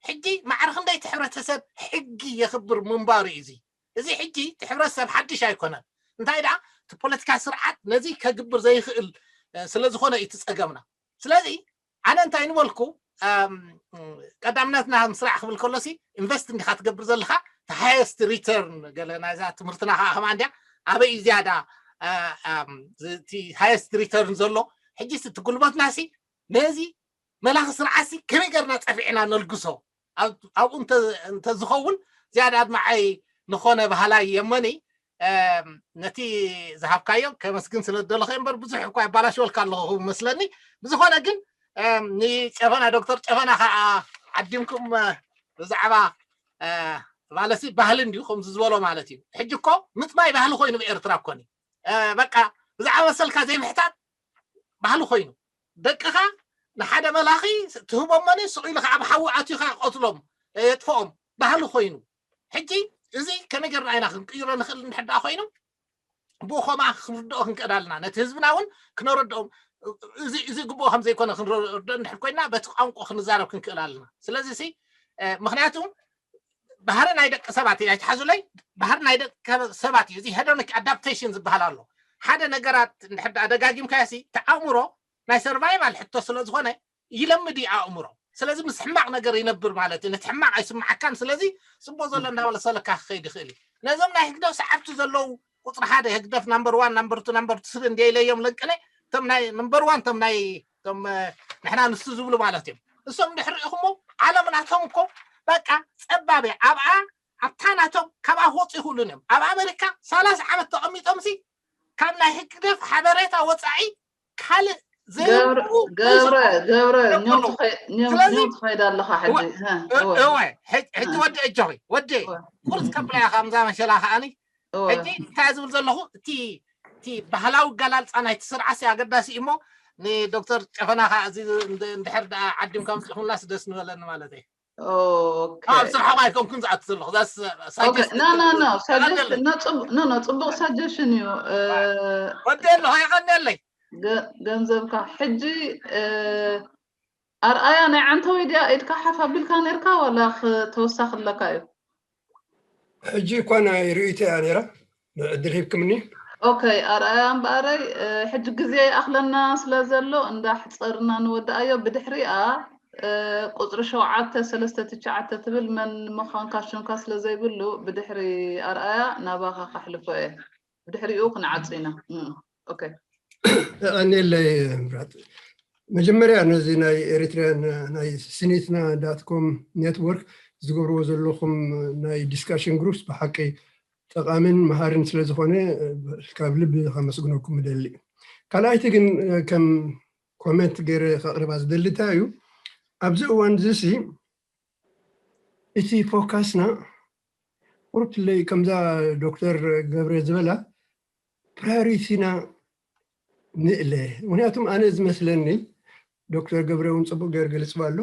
ሕጂ ማዕረ ክንደይ እቲ ሕብረተሰብ ሕጊ የኽብር ምንባሩ እዩ። እዚ እዚ ሕጂ እቲ ሕብረተሰብ ሓድሽ ኣይኮነን። እንታይ ደኣ እቲ ፖለቲካ ስርዓት ነዚ ከግብር ዘይኽእል ስለ ዝኾነ እዩ እቲ ጸገምና። ስለዚ ኣነ እንታይ ንበልኩ ቀዳምነትና ምስራዕ ክብል ከሎሲ ኢንቨስት እንዲኻ ትገብር ዘለኻ ሃየስት ሪተርን ገለ ናይዛ ትምህርትና ከዓ ከማ እንዲያ ኣበይ እዩ ዝያዳ እቲ ሃየስት ሪተርን ዘሎ። ሕጂ እቲ ጉልበትናሲ ነዚ መላኺ ስርዓትሲ ከመይ ገርና ጸፊዕና ነልግሶ ኣብኡ እንተዝኸውን ዝያዳ ኣድማዓይ ንኾነ ባህላይ የመኒ ነቲ ዝሃብካዮ ከመስግን ስለ ዝደለኹ እምበር ብዙሕ እኳ የባላሽወልካ ኣለኹ መስለኒ። ብዝኾነ ግን ንጨፈና ዶክተር ጨፈና ከዓ ዓዲምኩም ብዛዕባ ማለሲ ባህሊ እንዲዩ ከምዚ ዝበሎ ማለት እዩ። ሕጂ እኮ ምጥማይ ባህሊ ኮይኑ ብኤርትራ እኮኒ በቃ ብዛዕባ መሰልካ ዘይምሕታት ባህሊ ኮይኑ ደቅኻ ንሓደ መላኺ ትህቦም መኒ ስቕ ኢሉ ከዓ ብሓዊ ኣትዩ ከዓ ቀትሎም የጥፍኦም ባህሊ ኮይኑ ሕጂ እዚ ከመይ ገርና ኢና ክንቅይሮ ንኽእል እንድሕር ደኣ ኮይኑ ብኡ ከምኣ ክንርድኦ ክንክእል ኣለና። ነቲ ህዝብና እውን ክነረድኦም እዚ ግብኦ ከም ዘይኮነ ክንረድኦ እንድሕር ኮይና በቲ ቋንቋ ክንዛረብ ክንክእል ኣለና። ስለዚ ሲ ምክንያቱ ባህሪ ናይ ደቂ ሰባት እዩ ኣይትሓዙለይ። ባህሪ ናይ ደቂ ሰባት እዩ። እዚ ሄዶኒክ ኣዳፕቴሽን ዝበሃል ኣሎ። ሓደ ነገራት እንድሕር ደኣ ደጋጊምካዮ ሲ እቲ ኣእምሮ ናይ ሰርቫይቫል ሕቶ ስለ ዝኾነ ይለምድ እዩ ኣእምሮ። ስለዚ ምስ ሕማቕ ነገር ይነብር ማለት እዩ። ነቲ ሕማቕ ኣይስምዓካን። ስለዚ ጽቡቕ ዘሎ እንዳበለ ሰለካ ክኸይድ ይኽእል እዩ። ነዞም ናይ ህግደፍ ሰዓብቲ ዘለዉ ቁፅሪ ሓደ ህግደፍ ናምበር ዋን ናምበር ቱ ናምበር ስሪ እንደ ኢለዮም ለቅነ እቶም ናይ ናምበር ዋን እቶም ናይ እቶም ንሕና ንሱ ዝብሉ ማለት እዮም። እሶም ድሕሪ ኢኹሞ ዓለም ናቶም እኮ በቃ ጸባብ እያ። ኣብኣ ኣብታ ናቶም ካብኣ ክወፁ ይኽእሉን እዮም። ኣብ ኣሜሪካ ሰላሳ ዓመት ተቐሚጦም ሲ ካብ ናይ ህግደፍ ሓበሬታ ወፃኢ ካልእ ገብረ ገብረ ገብረ ኒው ትኸይድ ኣለኻ ሕጂ። እወ ሕጂ ወዲ እጆኺ ወዲ ቁርፅ ከብላ እያ ከምዛ መሸላ ከዓኒ ሕጂ እንታይ ዝብል ዘለኹ እቲ እቲ ባህላዊ ኣገላልፃ ናይቲ ስርዓት ኣገዳሲ እዩ እሞ ንዶክተር ጨፈና ከዓ እዚ እንድሕር ደኣ ዓዲምካ ምፅኹምናስ ደስ ንበለኒ ማለት እዩ። ኣብ ስርሖም ኣይኮንኩን ዝኣቱ ዘለኹ ጽቡቕ ሳጀሽን እዩ። ወደ ኣለኹ የቐንየለይ ገንዘብካ ሕጂ ኣርኣያ ናይ ዓንተወይ ድያ ኢድካ ሓፍ ኣቢልካ ነርካ ዋላ ተወሳኺ ኣለካ እዩ? ሕጂ እኳ ናይ ርእይቶ እያ ነይራ ዕድል ሂብክምኒ። ኦኬ ኣርኣያ እምበኣረይ ሕጂ ግዜ ይኣኽለና ስለ ዘሎ እንዳ ሕፀርና ንወድኣዮ ብድሕሪኣ ቁፅሪ ሸውዓተ ሰለስተ ትሽዓተ ትብል መን ምዃንካ ሽምካ ስለ ዘይብሉ ብድሕሪ ኣርኣያ ናባኻ ከሕልፎ እየ። ብድሕሪኡ ክንዓጹ ኢና። ኦኬ የቐንየለይ ምራት። መጀመርያ ነዚ ናይ ኤሪትሪያን ናይ ስኒትና ዳትኮም ኔትወርክ ዝገብርዎ ዘለኹም ናይ ዲስካሽን ግሩፕስ ብሓቂ ጠቓምን መሃርን ስለ ዝኾነ ካብ ልቢ ከመስግነኩም እደሊ። ካልኣይቲ ግን ከም ኮመንት ገይረ ከቕርባ ዝደሊ እንታይ እዩ ኣብዚ እዋን እዚ ሲ እቲ ፎካስና ቁርብትለይ ከምዛ ዶክተር ገብረ ዝበላ ፕራዮሪቲና ንእለ ምክንያቱም ኣነ ዝመስለኒ ዶክተር ገብረ እውን ፅቡቅ ገይር ገልፅባ ኣሎ።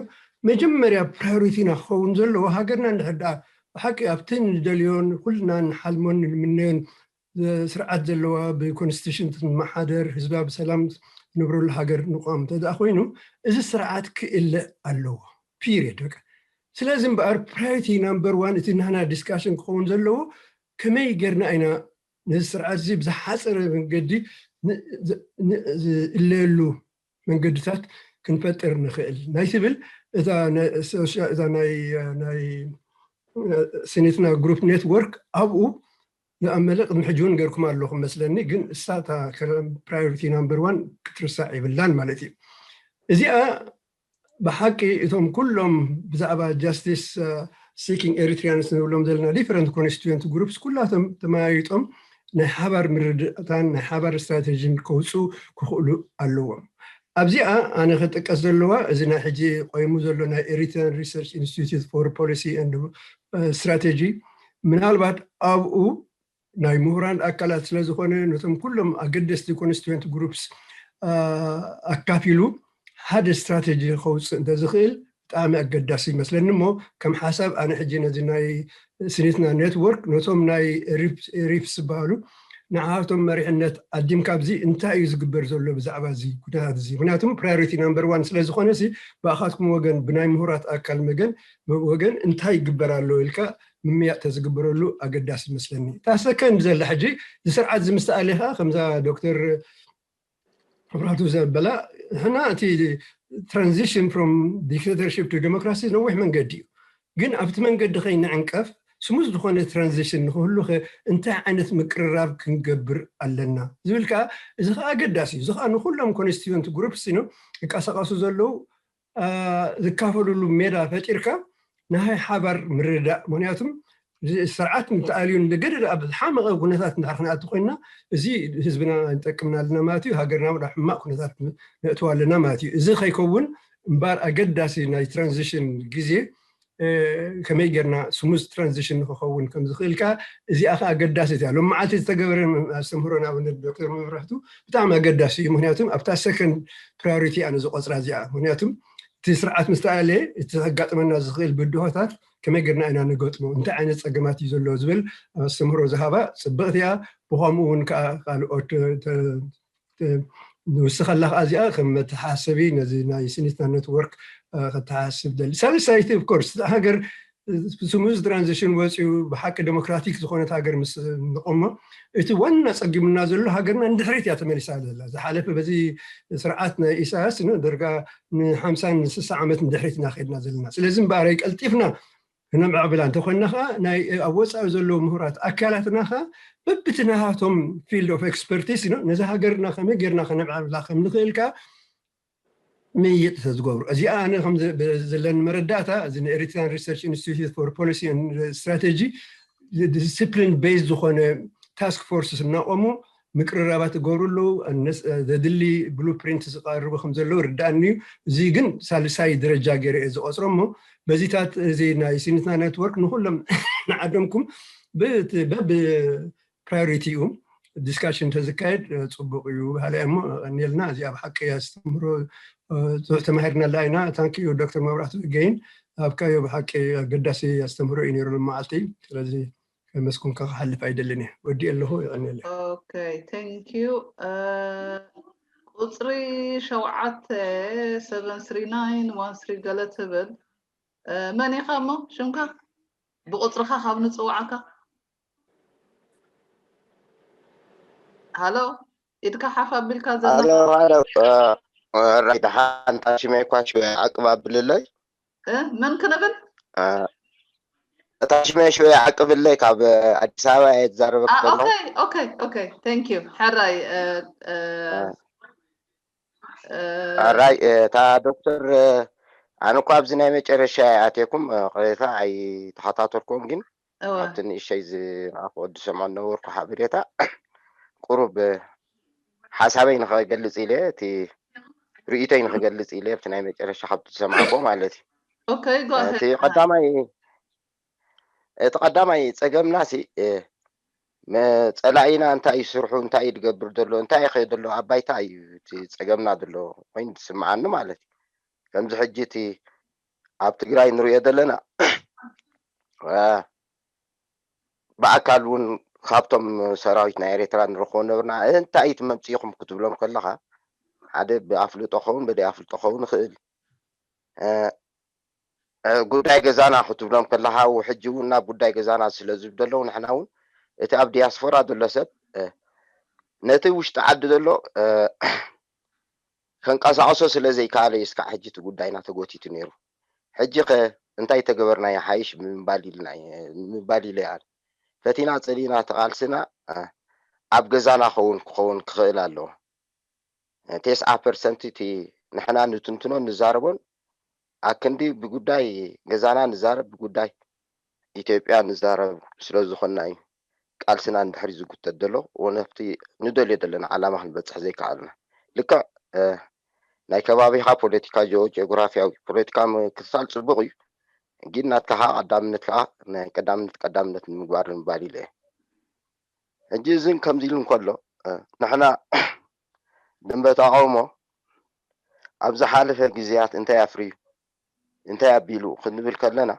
መጀመርያ ፕራዮሪቲና ክኸውን ዘለዎ ሃገርና እንድሕር ደኣ ብሓቂ ኣብቲ ንደልዮን ኩልና ንሓልሞን ንምነዮን ስርዓት ዘለዋ ብኮንስቲቱሽን ትመሓደር ህዝባ ብሰላም ዝነብረሉ ሃገር ንቋም እንተደኣ ኮይኑ እዚ ስርዓት ክእለ ኣለዎ። ፒሪየድ በቃ። ስለዚ እምበኣር ፕራዮሪቲ ናምበር ዋን እቲ ናህና ዲስካሽን ክኸውን ዘለዎ ከመይ ጌርና ኢና ነዚ ስርዓት እዚ ብዝሓፀረ መንገዲ ዝእለየሉ መንገድታት ክንፈጥር ንኽእል ናይ ትብል እዛ ናይ ስኒትና ግሩፕ ኔትወርክ ኣብኡ ዝኣመለ ቅድሚ ሕጂ እውን ገርኩም ኣለኹም መስለኒ ግን እሳታ ፕራዮሪቲ ናምበር ዋን ክትርሳዕ ይብላን ማለት እዩ። እዚኣ ብሓቂ እቶም ኩሎም ብዛዕባ ጃስቲስ ሲኪንግ ኤሪትሪያንስ ንብሎም ዘለና ዲፈረንት ኮንስቲቱንት ግሩፕስ ኩላቶም ተመያይጦም ናይ ሓባር ምርድእታን ናይ ሓባር ስትራቴጂን ከውፅኡ ክኽእሉ ኣለዎም። ኣብዚኣ ኣነ ክጥቀስ ዘለዋ እዚ ናይ ሕጂ ቆይሙ ዘሎ ናይ ኤሪትሪያን ሪሰርች ኢንስቲቱት ፎር ፖሊሲ ስትራቴጂ ምናልባት ኣብኡ ናይ ምሁራን ኣካላት ስለ ዝኾነ ነቶም ኩሎም ኣገደስቲ ኮንስቲቱንት ግሩፕስ ኣካፊሉ ሓደ ስትራቴጂ ከውፅእ እንተዝኽእል ብጣዕሚ ኣገዳሲ ይመስለኒ እሞ ከም ሓሳብ ኣነ ሕጂ ነዚ ናይ ስኒትና ኔትወርክ ነቶም ናይ ሪፍስ ዝበሃሉ ንዓቶም መሪሕነት ኣዲም ካብዚ እንታይ እዩ ዝግበር ዘሎ ብዛዕባ እዚ ኩነታት እዚ ምክንያቱም ፕራዮሪቲ ናምበር ዋን ስለ ዝኾነ ሲ ብኣኻትኩም ወገን ብናይ ምሁራት ኣካል መገን ወገን እንታይ ይግበር ኣሎ ኢልካ ምምያጥ ተዝግበረሉ ኣገዳሲ ይመስለኒ። እታ ሰከንድ ዘላ ሕጂ ዝስርዓት ዝምስተኣል ኢኻ ከምዛ ዶክተር መብራህቱ ዘበላ ሕና እቲ ትራንዚሽን ፍሮም ዲክታተርሽፕ ቱ ዴሞክራሲ ነዊሕ መንገዲ እዩ። ግን ኣብቲ መንገዲ ከይንዕንቀፍ ስሙዝ ዝኾነ ትራንዚሽን ንክህሉ ከ እንታይ ዓይነት ምቅርራብ ክንገብር ኣለና ዝብል ከዓ እዚ ከዓ ኣገዳሲ እዩ። እዚ ከዓ ንኩሎም ኮንስቲቱንት ግሩፕስ እዮም ይንቀሳቀሱ ዘለዉ ዝካፈልሉ ሜዳ ፈጢርካ ናይ ሓባር ምርድዳእ ምክንያቱም ስርዓት ምተኣልዩ ንገደደ ኣብ ዝሓመቐ ኩነታት እንድሕር ክንኣቱ ኮይና እዚ ህዝብና ይጠቅምና ኣለና ማለት እዩ። ሃገርና ወደ ሕማቕ ኩነታት ነእትዋ ኣለና ማለት እዩ። እዚ ከይከውን እምበኣር ኣገዳሲ ናይ ትራንዚሽን ግዜ ከመይ ጌርና ስሙዝ ትራንዚሽን ንክኸውን ከም ዝኽእል ከ እዚኣ ከ ኣገዳሲት እያ። ሎም መዓልቲ ዝተገበረ ኣስተምህሮ ንኣብነት ዶክተር መብራህቱ ብጣዕሚ ኣገዳሲ እዩ። ምክንያቱም ኣብታ ሰከንድ ፕራዮሪቲ ኣነ ዝቆፅራ እዚኣ ምክንያቱም እቲ ስርዓት ምስ ተኣለየ እቲ ከጋጥመና ዝኽእል ብድሆታት ከመይ ጌርና ኢና ንገጥሞ እንታይ ዓይነት ፀገማት እዩ ዘሎ ዝብል ኣስተምህሮ ዝሃባ ፅብቕቲ እያ። ብኸምኡ እውን ከዓ ካልኦት ንውስኸላ ከዓ እዚኣ ከም መተሓሰቢ ነዚ ናይ ስኒትና ኔትወርክ ከተሓስብ ደሊ ሳልሳይቲ ኦፍኮርስ ሃገር ስሙዝ ትራንዚሽን ወፂኡ ብሓቂ ዴሞክራቲክ ዝኾነት ሃገር ምስ ንቆሞ፣ እቲ ዋና ፀጊሙና ዘሎ ሃገርና ንድሕሪት እያ ተመሊሳ ዘላ። ዝሓለፈ በዚ ስርዓት ናይ ኢሳያስ ን-፣ ደርጋ ንሓምሳን ንስሳ ዓመት ንድሕሪት እናኸድና ዘለና። ስለዚ እምበኣር ቀልጢፍና ክነምዕብላ እንተኾይና ኸዓ ናይ ኣብ ወፃኢ ዘለዉ ምሁራት ኣካላትና ኸዓ በብቲ ናሃቶም ፊልድ ኦፍ ኤክስፐርቲስ ነዚ ሃገርና ከመይ ጌርና ከነምዕብላ ከም ንኽእል ከኣ ምይይጥ ተዝገብሩ። እዚኣ ኣነ ከም ዘ-፣ በ-፣ ዘለኒ መረዳእታ፣ እዚ ንኤሪትራን ሪሰርች ኢንስቲትዩት ፎር ፖሊሲ ኤንድ ስትራቴጂ ዲስፕሊን ቤዝ ዝኾነ ታስክ ፎርስ እናቆሙ ምቅርራባት ይገብሩ ኣለዉ። እነስ-፣ ዘድሊ ብሉፕሪንት ዝቀርቡ ከም ዘለዉ ርዳእኒ እዩ። እዚ ግን ሳልሳይ ደረጃ ገይረ እየ ዝቆጽሮ እሞ፣ በዚታት እዚ ናይ ሲኒትና ኔትወርክ ንኩሎም ንዓደምኩም ብት-፣ በብ ፕራዮሪቲ እዩ። ዲስካሽን ተዝካየድ፣ እ፣ ጽቡቕ እዩ በሃላይ እሞ፣ ቀኒልና። እዚኣ ብሓቂ ኣስተምህሮ፣ እ፣ ብዙሕ ተማሂርናላ ኢና። ታንክ ዩ ዶክተር መብራህቱ ገይን፣ ኣብካዮ ብሓቂ ኣገዳሲ ኣስተምህሮ እዩ ነይሩ ሎመዓልቲ። ስለዚ ከመስኩንካ ክሓልፍ ኣይደልን እየ። ወዲእ ኣለኹ፣ የቐኒየለይ። ኦኬ፣ ቴንክ ዩ። እ፣ ቁጽሪ ሸውዓተ ሰቨን ስሪ ናይን ዋን ስሪ ገለ ትብል፣ እ፣ መን ኢኻ እሞ ሽምካ? ብቁጽርኻ ካብ ንጽውዓካ። ሃሎ፣ ኢድካ ሓፍ ኣቢልካ ዘለኻ። ሃሎ፣ ሃሎ፣ እ፣ እ፣ ራይ ደሓን፣ እታ ሽመይ እኳ ሽወ ዓቅብ ኣብልለይ። እ፣ መን ክንብል? እ፣ እታ ሽመይ ሽወ ዓቅብለይ፣ ካብ ኣዲስ ኣበባ እየ ዝዛረበክ አ፣ ዘለኹ። ኦኬ፣ ኦኬ፣ ኦኬ፣ ቴንክ ዩ። ሕራይ፣ እ፣ እ፣ እ፣ እ፣ ራይ፣ እ፣ እታ ዶክተር፣ እ፣ ኣነ እኳ ኣብዚ ናይ መጨረሻ እየ ኣትየኩም፣ እ፣ ቅሬታ ኣይተኸታተልኩም፣ ግን እወ፣ ኣብቲ ንእሽተይ ዝረኣኹ ዝሰምዖ ዝነበርኩ ሓበሬታ ቁሩብ፣ እ፣ ሓሳበይ ንኸገልጽ ኢለ፣ እቲ ርእይቶይ ንኽገልጽ ኢለ፣ ኣብቲ ናይ መጨረሻ ካብቲ ዝሰማዕኩዎ ማለት እዩ። ኦኬ፣ ጎ እ፣ ኣሄድ። እቲ ቀዳማይ፣ እቲ ቀዳማይ ጸገምና ሲ፣ እ፣ መ-፣ ጸላኢና እንታይ እዩ ስርሑ፣ እንታይ እዩ ዝገብር ዘሎ፣ እንታይ እዩ ከይዱ ዘሎ ኣብ ባይታ እዩ እቲ ጸገምና ዘሎ ኮይኑ ዝስምዓኒ ማለት እዩ። ከምዚ ሕጂ እቲ ኣብ ትግራይ ንሪኦ ዘለና፣ እ፣ ብኣካል እውን ካብቶም ሰራዊት ናይ ኤርትራ ንረኽቦ ነበርና። "እ፣ እንታይ እዩ እቲ መምጽኢኹም?" ክትብሎም ከለኻ፣ ሓደ ብኣፍልጦ ኸውን፣ ብደይ ኣፍልጦ ኸውን ይኽእል። እ፣ እ፣ ጉዳይ ገዛና ክትብሎም ከለኻ፣ ሕጂ እውን ናብ ጉዳይ ገዛና ስለ ዝብሉ ዘለዉ፣ ንሕና እውን እቲ ኣብ ዲያስፖራ ዘሎ ሰብ፣ እ፣ ነቲ ውሽጢ ዓዲ ዘሎ፣ እ፣ ከንቀሳቕሶ ስለ ዘይከኣለ እዩ እስካዕ ሕጂ እቲ ጉዳይና ተጎቲቱ ነይሩ። ሕጂ ኸ እንታይ ተገበርና ይሓይሽ ብምባል ኢልና፣ ምባል ኢለ እየ ኣነ። ፈቲና ጸሊእና እቲ ቃልስና፣ እ፣ ኣብ ገዛና ኸውን ክኸውን ክኽእል ኣለዎ። እ፣ ተስዓ ፐርሰንት እቲ ንሕና ንትንትኖን ንዛረቦን ኣክንዲ ብጉዳይ ገዛና ንዛረብ፣ ብጉዳይ ኢትዮጵያ ንዛረብ ስለ ዝኾንና እዩ ቃልስና ንድሕሪ ዝጉተት ዘሎ፣ ወነፍቲ ንደልዮ ዘለና ዓላማ ክንበጽሕ ዘይከኣልና። ልክዕ፣ እ፣ ናይ ከባቢኻ ፖለቲካ፣ ጂኦ-፣ ጂኦግራፊያዊ ፖለቲካ ምክትታል ጽቡቕ እዩ፣ ግን ናትካ ኸኣ ቀዳምነት ኸኣ ናይ ቀዳምነት ቀዳምነት ንምግባር ንምባል ኢለ እየ። ሕጂ እዝን ከምዚ ኢሉ እንከሎ፣ እ፣ ንሕና ደንበ ተቓውሞ ኣብ ዝሓለፈ ግዜያት እንታይ ኣፍርዩ፣ እንታይ ኣቢሉ ክንብል ከለና፣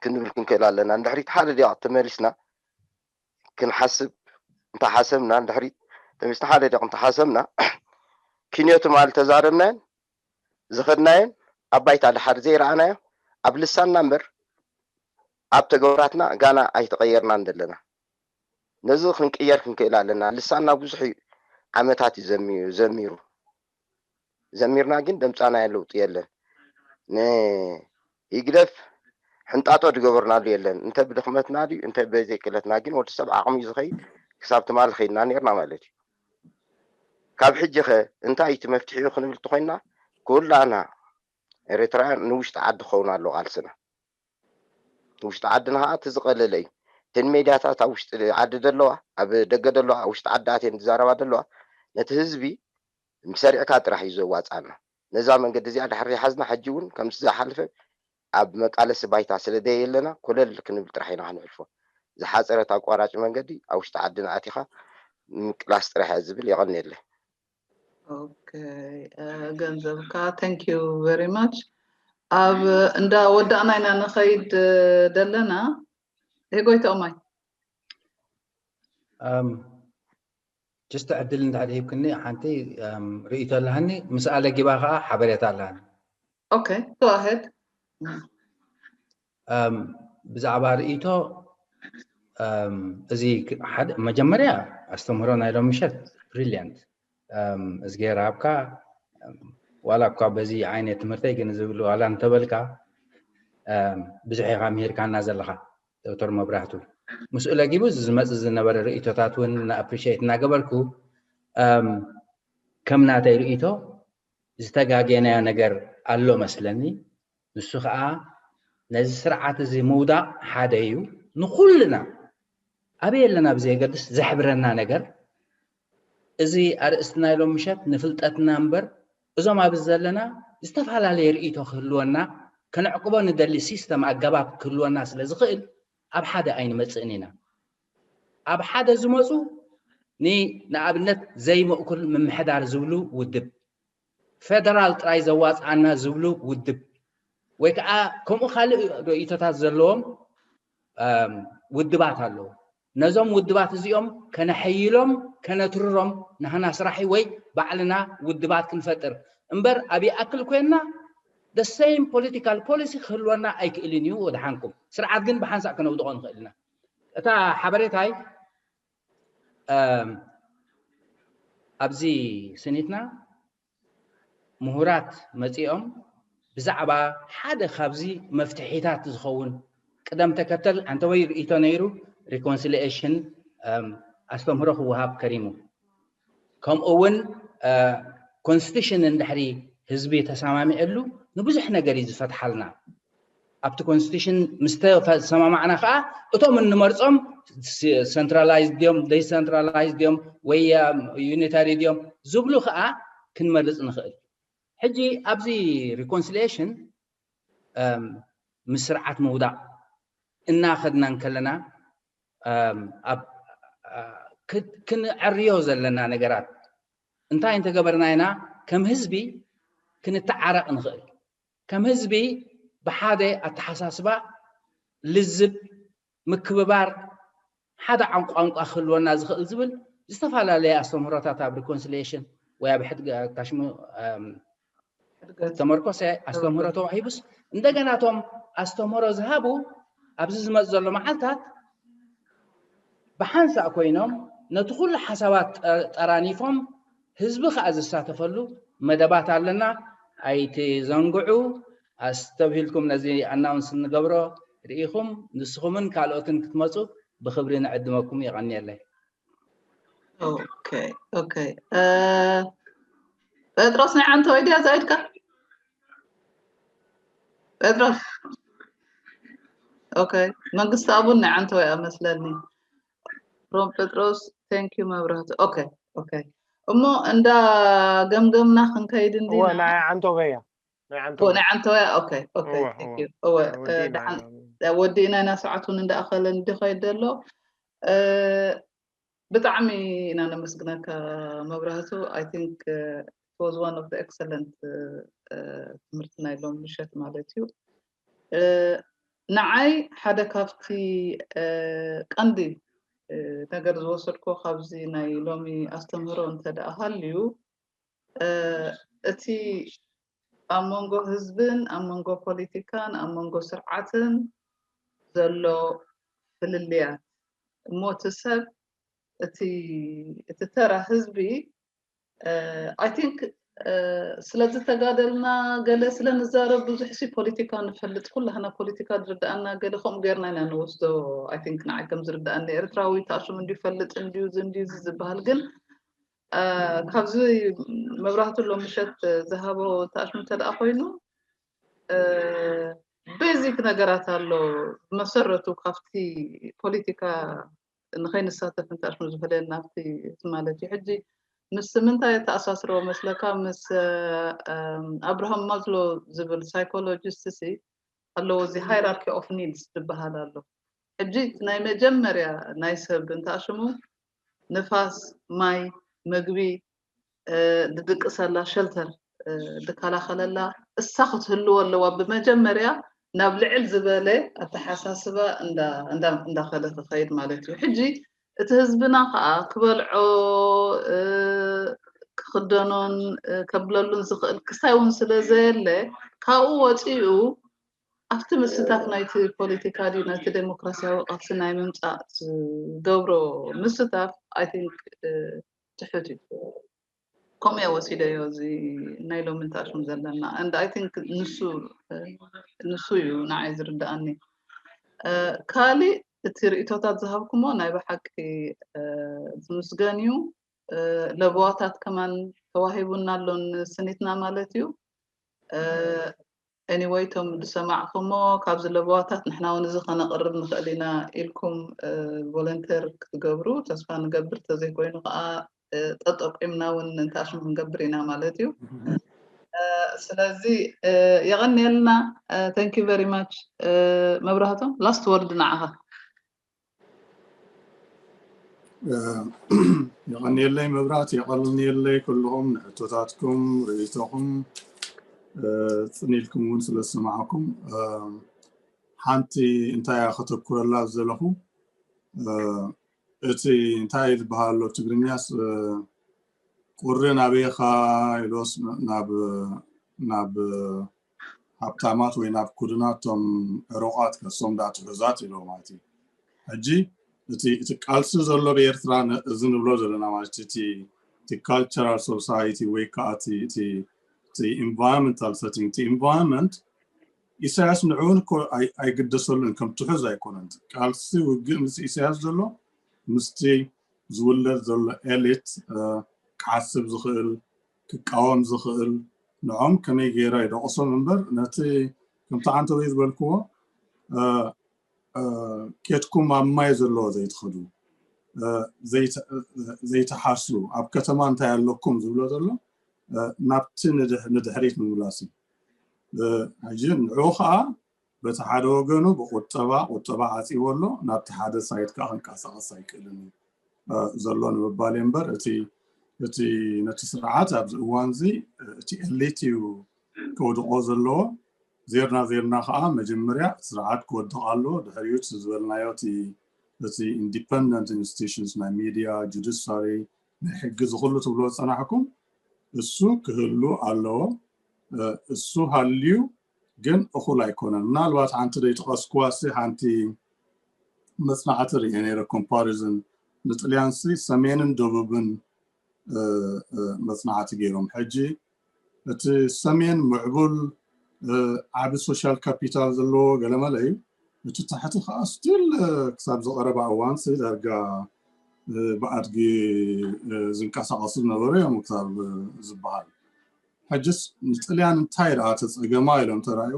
ክንብል ክንክእል ኣለና። ንድሕሪት ሓደ ደቂቕ ተመሊስና ክንሓስብ እንተሓሰብና፣ ንድሕሪት ተመሊስና ሓደ ደቂቕ እንተሓሰብና፣ ኪንዮ ትማሊ ተዛረብናዮን ዝኸድናዮን ኣብ ባይታ ድሓር ዘይረኣናዮ ኣብ ልሳንና እምበር ኣብ ተግባራትና ጋና ኣይተቐየርናን ዘለና። ነዚ ክንቅየር ክንክእል ኣለና። ልሳንና ብዙሕ እዩ ዓመታት እዩ ዘሚ-፣ ዘሚሩ። ዘሚርና ግን ደምጻናዮ ለውጢ የለን። ንህግደፍ ሕንጣጦ ዝገበርናሉ የለን። እንተ ብድኽመትና ድዩ፣ እንተ ብዘይክእለትና ግን ወዲ ሰብ ዓቕሚ እዩ ዝኸይድ። ክሳብ ትማሊ ኸይድና ነይርና ማለት እዩ። ካብ ሕጂ ኸ እንታይ እዩ እቲ መፍትሒኡ ክንብል እንተኾይንና፣ ኩላና ኤርትራውያን ንውሽጢ ዓዲ ክኸውን ኣለዎ ቃልስና። ውሽጢ ዓድና ኸዓ እቲ ዝቐለለ እዩ። እተን ሜድያታት ኣብ ውሽጢ ዓዲ ዘለዋ፣ ኣብ ደገ ዘለዋ፣ ኣብ ውሽጢ ዓዲ ኣትየን ዝዛረባ ዘለዋ፣ ነቲ ህዝቢ ሰሪዕካ ጥራሕ እዩ ዘዋፅኣና። ነዛ መንገዲ እዚኣ ድሕሪ ሓዝና፣ ሕጂ እውን ከምቲ ዝሓለፈ ኣብ መቃለሲ ባይታ ስለ ደየለና፣ ኮለል ክንብል ጥራሕ ኢና ክንሕልፎ። ዝሓፀረት ኣቋራጭ መንገዲ ኣብ ውሽጢ ዓድና ኣቲኻ ምቅላስ ጥራሕ እያ ዝብል። የቐንየለይ። ኦኬ፣ እ፣ ገንዘብካ፣ thank you very much። ኣብ እንዳ ወዳእና ኢና ንኸይድ፣ እ፣ ደለና። ይሄ ጎይታ ኦማይ። እም፣ just ዕድል እንድሕር ሂብክኒ፣ ሓንቲ፣ እም፣ ርእይቶ ኣለሃኒ፣ ምስኣ ለጊባ ኸዓ ሓበሬታ ኣለሃኒ። ኦኬ፣ go ahead። እም፣ ብዛዕባ ርእይቶ፣ እም፣ እዚ ክ-፣ ሓደ፣ መጀመርያ ኣስተምህሮ ናይ ሎም ምሸት ብሪልያንት። እም፣ እዝጌር ሃብካ፣ እም፣ ዋላ እኳ በዚ ዓይነት ትምህርተይ ግን ዝብል ዋላ እንተበልካ፣ እም፣ ብዙሕ ኢኻ ምሂርካና ዘለኻ ዶክተር መብራህቱ። ምስኡ ለጊቡ እዚ ዝመጽእ ዝነበረ ርእይቶታት እውን ንኣፕሪሺየት እናገበርኩ፣ እም፣ ከም ናተይ ርእይቶ ዝተጋጌናዮ ነገር ኣሎ መስለኒ። ንሱ ኸዓ ነዚ ስርዓት እዚ ምውዳቕ ሓደ እዩ። ንኹልና ኣበይ ኣለና ብዘየገድስ ዘሕብረና ነገር፣ እዚ ኣርእስቲ ናይ ሎም ምሸት ንፍልጠትና እምበር፣ እዞም ኣብዚ ዘለና ዝተፈላለየ ርእይቶ ክህልወና፣ ከነዕቅቦ ንደሊ ሲስተም ኣገባብ ክህልወና ስለ ዝኽእል፣ ኣብ ሓደ ኣይንመጽእን ኢና። ኣብ ሓደ ዝመጹ ኒ-፣ ንኣብነት ዘይምእኩል ምምሕዳር ዝብሉ ውድብ፣ ፌደራል ጥራይ ዘዋጽኣና ዝብሉ ውድብ፣ ወይ ከዓ ከምኡ ካልእ ርእይቶታት ዘለዎም፣ እም፣ ውድባት ኣለዉ። ነዞም ውድባት እዚኦም ከነሐይሎም፣ ከነትርሮም ናህና ስራሕ ወይ ባዕልና ውድባት ክንፈጥር እምበር፣ ኣብ ይኣክል ኮይንና the same political policy ክህልወና ኣይክእልን እዩ። ወድሓንኩም ስርዓት ግን ብሓንሳእ ከነውድቖ ንኽእል ኢና። እታ ሓበሬታይ፣ እም፣ ኣብዚ ስኒትና ምሁራት መጺኦም ብዛዕባ ሓደ ካብዚ መፍትሒታት ዝኸውን ቅደም ተከተል፣ ኣንተ ወይ ርእይቶ ነይሩ፣ ሪኮንሲሊኤሽን፣ እም፣ ኣስተምህሮ ክወሃብ ከሪሙ። ከምኡ እውን፣ እ፣ ኮንስቲቱሽን እንድሕሪ ህዝቢ ተሰማሚዐሉ ንብዙሕ ነገር እዩ ዝፈትሓልና። ኣብቲ ኮንስቲቱሽን ምስ ተሰማማዕና ከዓ እቶም እንመርጾም ሲ-፣ ሰንትራላይዝድ ድዮም፣ ደይሰንትራላይዝድ ድዮም፣ ወይ፣ እም፣ ዩኒታሪ ድዮም ዝብሉ ከዓ ክንመርጽ ንኽእል። ሕጂ ኣብዚ ሪኮንሲሊየሽን፣ እም፣ ምስ ስርዓት ምውዳቕ እናኸድና እንከለና፣ እም፣ ኣብ፣ እ፣ ክ-፣ ክንዕርዮ ዘለና ነገራት እንታይ እንተገበርና ኢና ከም ህዝቢ ክንተዓረቕ ንኽእል? ከም ህዝቢ ብሓደ ኣተሓሳስባ፣ ልዝብ፣ ምክብባር፣ ሓደ ዓን-፣ ቋንቋ ክህልወና ዝኽእል ዝብል ዝተፈላለየ ኣስተምህሮታት ኣብ ሪኮንሲሊየሽን ወይ ኣብ ሕድገ-፣ ታሽሙ፣ እም፣ ሕድገት ተመርኮሰ ኣስተምህሮ ተዋሂቡስ፣ እንደገና እቶም ኣስተምህሮ ዝሃቡ ኣብዚ ዝመጽእ ዘሎ መዓልታት ብሓንሳእ ኮይኖም ነቲ ኩሉ ሓሳባት ጠ-፣ ጠራኒፎም ህዝቢ ከኣ ዝሳተፈሉ መደባት ኣለና። ኣይትዘንግዑ። ኣስተብሂልኩም ነዚ ኣናውንስ እንገብሮ ርኢኹም ንስኹምን ካልኦትን ክትመጹ ብኽብሪ ንዕድመኩም። የቐንየለይ። ኦኬ፣ ኦኬ። እ፣ ጴጥሮስ ናይ ዓንተወይ ድያ ዛይድካ? ጴጥሮስ። ኦኬ። መንግስቲ ኣቡን ናይ ዓንተወይ እያ መስለኒ። ሮም ጴጥሮስ፣ thank you መብራህቱ። ኦኬ፣ ኦኬ። እሞ እንዳ ገምገምና ክንከይድ እንዲና? እወ፣ ናይ ዓንተወይ እያ። ናይ እወ፣ ዓንተወይ። ናይ ዓንተወይ እያ። ኦኬ፣ ኦኬ፣ እወ፣ thank እወ። you። እወ፣ ወዲእና ዳ-፣ ኢና። ወዲእና ኢና፣ ሰዓት እውን እንዳኣኸለ እንዲኸይድ ዘሎ። እ፣ ብጣዕሚ ኢና ነመስግነካ መብራህቱ። I think, uh, it was one of the excellent, uh, uh, ትምህርቲ ናይ ሎም ምሸት ማለት እዩ። Uh, ንዓይ ሓደ ካብቲ፣ uh፣ ቀንዲ፣ uh፣ ነገር ዝወሰድኮ ካብዚ ናይ ሎሚ ኣስተምህሮ እንተ ደኣ ሃልዩ፣ uh፣ እቲ ኣብ መንጎ ህዝብን ኣብ መንጎ ፖለቲካን ኣብ መንጎ ስርዓትን ዘሎ ፍልልያት እሞ እቲ ሰብ እቲ፣ እቲ ተራ ህዝቢ፣ እ፣ I think፣ እ፣ ስለ ዝተጋደልና ገለ ስለ ንዛረብ ብዙሕ ሲ ፖለቲካ ንፈልጥ፣ ኩላህና ፖለቲካ ዝርድኣና ገለ ከምኡ ጌርና ኢና ንወስዶ። I think ንዓይ ከም ዝርድኣኒ ኤርትራዊ ተኣሽሙ እንዲዩ ፈልጥ እንዲዩ እዚ እንዲዩ እዚ ዝበሃል ግን፣ እ፣ ካብዚ መብራህቱ ሎም ምሸት ዝሃቦ ተኣሽሙ እንተ ደኣ ኮይኑ፣ እ፣ ቤዚክ ነገራት ኣሎ። ብመሰረቱ ካብቲ ፖለቲካ ንኸይንሳተፍ እንተ ኣሽሙ ዝፈለየና ኣብቲ ማለት እዩ። ሕጂ ምስ ምንታይ ተኣሳስሮ መስለካ? ምስ፣ እ፣ እም፣ ኣብርሃም ማዝሎ ዝብል ሳይኮሎጂስት ሲ ኣለዎ፣ እዚ ሃይራርኪ ኦፍ ኒድስ ዝበሃል ኣሎ። ሕጂ ናይ መጀመርያ ናይ ሰብ እንተ ኣሽሙ ንፋስ፣ ማይ፣ ምግቢ፣ እ፣ ዝድቅሰላ ሸልተር፣ እ፣ ዝከላኸለላ እሳ ክትህልዎ ኣለዋ። ብመጀመርያ ናብ ልዕል ዝበለ ኣተሓሳስባ እንዳ-፣ እንዳ-፣ እንዳኸደ ክኸይድ ማለት እዩ። ሕጂ እቲ ህዝብና ኸዓ ክበልዖ፣ እ፣ ክኽደኖን፣ እ፣ ከብለሉን ዝኽእል ክስታይ እውን ስለ ዘየለ ካብኡ ወፂኡ ኣብቲ ምስታፍ ናይቲ ፖለቲካ ድዩ ናይቲ ዴሞክራሲያዊ ቃልሲ ናይ ምምፃእ ዝገብሮ ምስታፍ I think ትሑት እዩ። ከምኡ እየ ወሲደዮ እዚ ናይ ሎሚ ንታሽም ዘለና and I think ንሱ ንሱ እዩ ንዓይ ዝርድኣኒ። ካሊእ እቲ ርእቶታት ዝሃብኩሞ ናይ ብሓቂ ዝምስገን እዩ። ለበዋታት ከማን ተዋሂቡና ኣሎ ንስኒትና ማለት እዩ። Anyway እቶም ዝሰማዕኩሞ ካብዚ ለበዋታት ንሕና እውን እዚ ከነቕርብ ንኽእል ኢና ኢልኩም ቮለንተር ክትገብሩ ተስፋ ንገብር። ተዘይኮይኑ ከዓ ጠጠቂምና እውን እንታሽም ክንገብር ኢና ማለት እዩ። ስለዚ የቐንየልና። Thank you very much። መብራህቶም last word ንዓኻ። የቐንየለይ መብራት፣ የቐንየለይ ኩልኹም ንሕቶታትኩም ርእይቶኹም ጽኒልኩም እውን ስለ ዝሰማዕኩም። ሓንቲ እንታይ እያ ከተኩረላ ዘለኹ እቲ እንታይ ዝበሃል ኣሎ ትግርኛስ ቁሪ ናበይኻ ኢሎስ ናብ ናብ ሃብታማት ወይ ናብ ኩድናቶም ዕሩቓት ከሶም ዳ ትሑዛት ኢሎ ማለት እዩ። ሕጂ እቲ እቲ ቃልሲ ዘሎ ብኤርትራ እዚ ንብሎ ዘለና ማለት እቲ እቲ cultural society ወይ ከዓ እቲ እቲ environmental setting እቲ environment ኢሳያስ ንዕኡን እኮ ኣይግደሰሉን ከም ትሑዝ ኣይኮነን። ቃልሲ ውግእ ምስ ኢሳያስ ዘሎ ምስቲ ዝውለድ ዘሎ ኤሊት ክሓስብ ዝኽእል ክቃወም ዝኽእል ንዖም ከመይ ገይረ ይደቕሶም እምበር ነቲ ከምቲ ዓንተወይ ዝበልክዎ ኬድኩም ኣብ ማይ ዘለዎ ዘይትኸዱ ዘይትሓስቡ ኣብ ከተማ እንታይ ኣለኩም ዝብሎ ዘሎ ናብቲ ንድሕሪት ምምላስ እዩ። ሕጂ ንዕኡ ከዓ በቲ ሓደ ወገኑ ብቁጠባ ቁጠባ ዓፂዎ ኣሎ ናብቲ ሓደ ሳይድ ከዓ ክንቀሳቀስ ኣይክእልን እዩ ዘሎ ንምባል እምበር እቲ እቲ ነቲ ስርዓት ኣብዚ እዋን እዚ እቲ ኤሊት እዩ ከውድቆ ዘለዎ። ዜርና ዜርና ከዓ መጀመርያ እቲ ስርዓት ክወድቕ ኣለዎ። ድሕሪኡ እቲ ዝበልናዮ እቲ independent institutions ናይ ሚድያ፣ ጁዲሻሪ፣ ናይ ሕጊ ዝኩሉ ትብልዎ ዝፀናሕኩም እሱ ክህሉ ኣለዎ። እሱ ሃልዩ ግን እኹል ኣይኮነን። ምናልባት ሓንቲ ዘይጠቐስኩዋሲ ሓንቲ መፅናዕቲ ርእየ ነይረ ኮምፓሪዝን ንጥልያንሲ ሰሜንን ደቡብን መፅናዕቲ ገይሮም። ሕጂ እቲ ሰሜን ምዕቡል ዓቢ ሶሻል ካፒታል ዘለዎ ገለመለ እዩ። እቲ ታሕቲ ከዓ ስቲል ክሳብ ዝቐረባ እዋን ዳርጋ ብኣድጊ ዝንቀሳቐሱ ዝነበሩ እዮም ክሳብ ዝበሃል። ሕጅስ ንጥልያን እንታይ ደኣ ተፀገማ ኢሎም ተራእዩ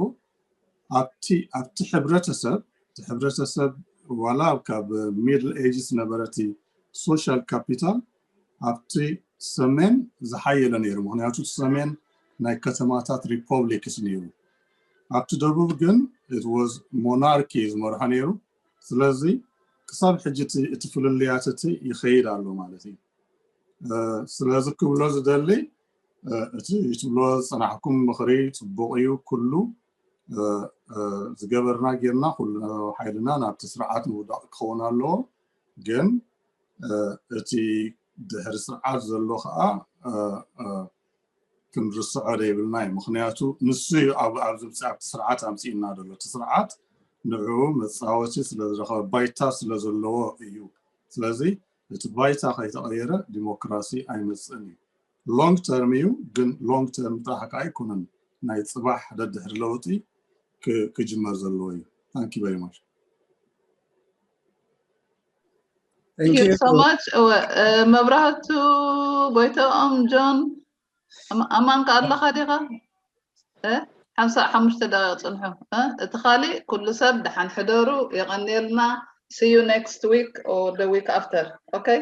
ኣብቲ ኣብቲ ሕብረተሰብ እቲ ሕብረተሰብ ዋላ ካብ ሚድል ኤጅስ ነበረ እቲ ሶሻል ካፒታል ኣብቲ ሰሜን ዝሓየለ ነይሩ። ምክንያቱ እቲ ሰሜን ናይ ከተማታት ሪፐብሊክስ ነይሩ። ኣብቲ ደቡብ ግን was ሞናርኪ ዝመርሖ ነይሩ። ስለዚ ክሳብ ሕጂ እቲ ፍልልያት እቲ ይኸይድ ኣሎ ማለት እዩ። ስለዚ ክብሎ ዝደሊ እቲ ትብሎ ዝፀናሕኩም ምኽሪ ፅቡቕ እዩ። ኩሉ ዝገበርና ጌርና ኩሉ ሓይልና ናብቲ ስርዓት ምውዳቕ ክኸውን ኣለዎ። ግን እቲ ድሕሪ ስርዓት ዘሎ ከዓ ክንርስዖ ዘይብልና እዩ። ምክንያቱ ንሱ እዩ ኣብዚ ኣብቲ ስርዓት ኣምፅእና ዘሎ። እቲ ስርዓት ንዕኡ መፃወቲ ስለዝረኸበ ባይታ ስለዘለዎ እዩ። ስለዚ እቲ ባይታ ከይተቐየረ ዲሞክራሲ ኣይመፅእን እዩ። ሎንግ ተርም እዩ፣ ግን ሎንግ ተርም ጥራሕ ከዓ ኣይኮነን። ናይ ፅባሕ ደድሕሪ ለውጢ ክጅመር ዘለዎ እዩ። Thank you very much። Thank you so much። መብራህቱ፣ ጎይተኦም፣ ጆን ኣማን ከ ኣለኻ ዲኻ? ሓምሳ ሓሙሽተ ደቂቕ ፅንሑ። እቲ ካሊእ ኩሉ ሰብ ደሓን ሕደሩ። የቐንየልና። See you next week or the week after. Okay?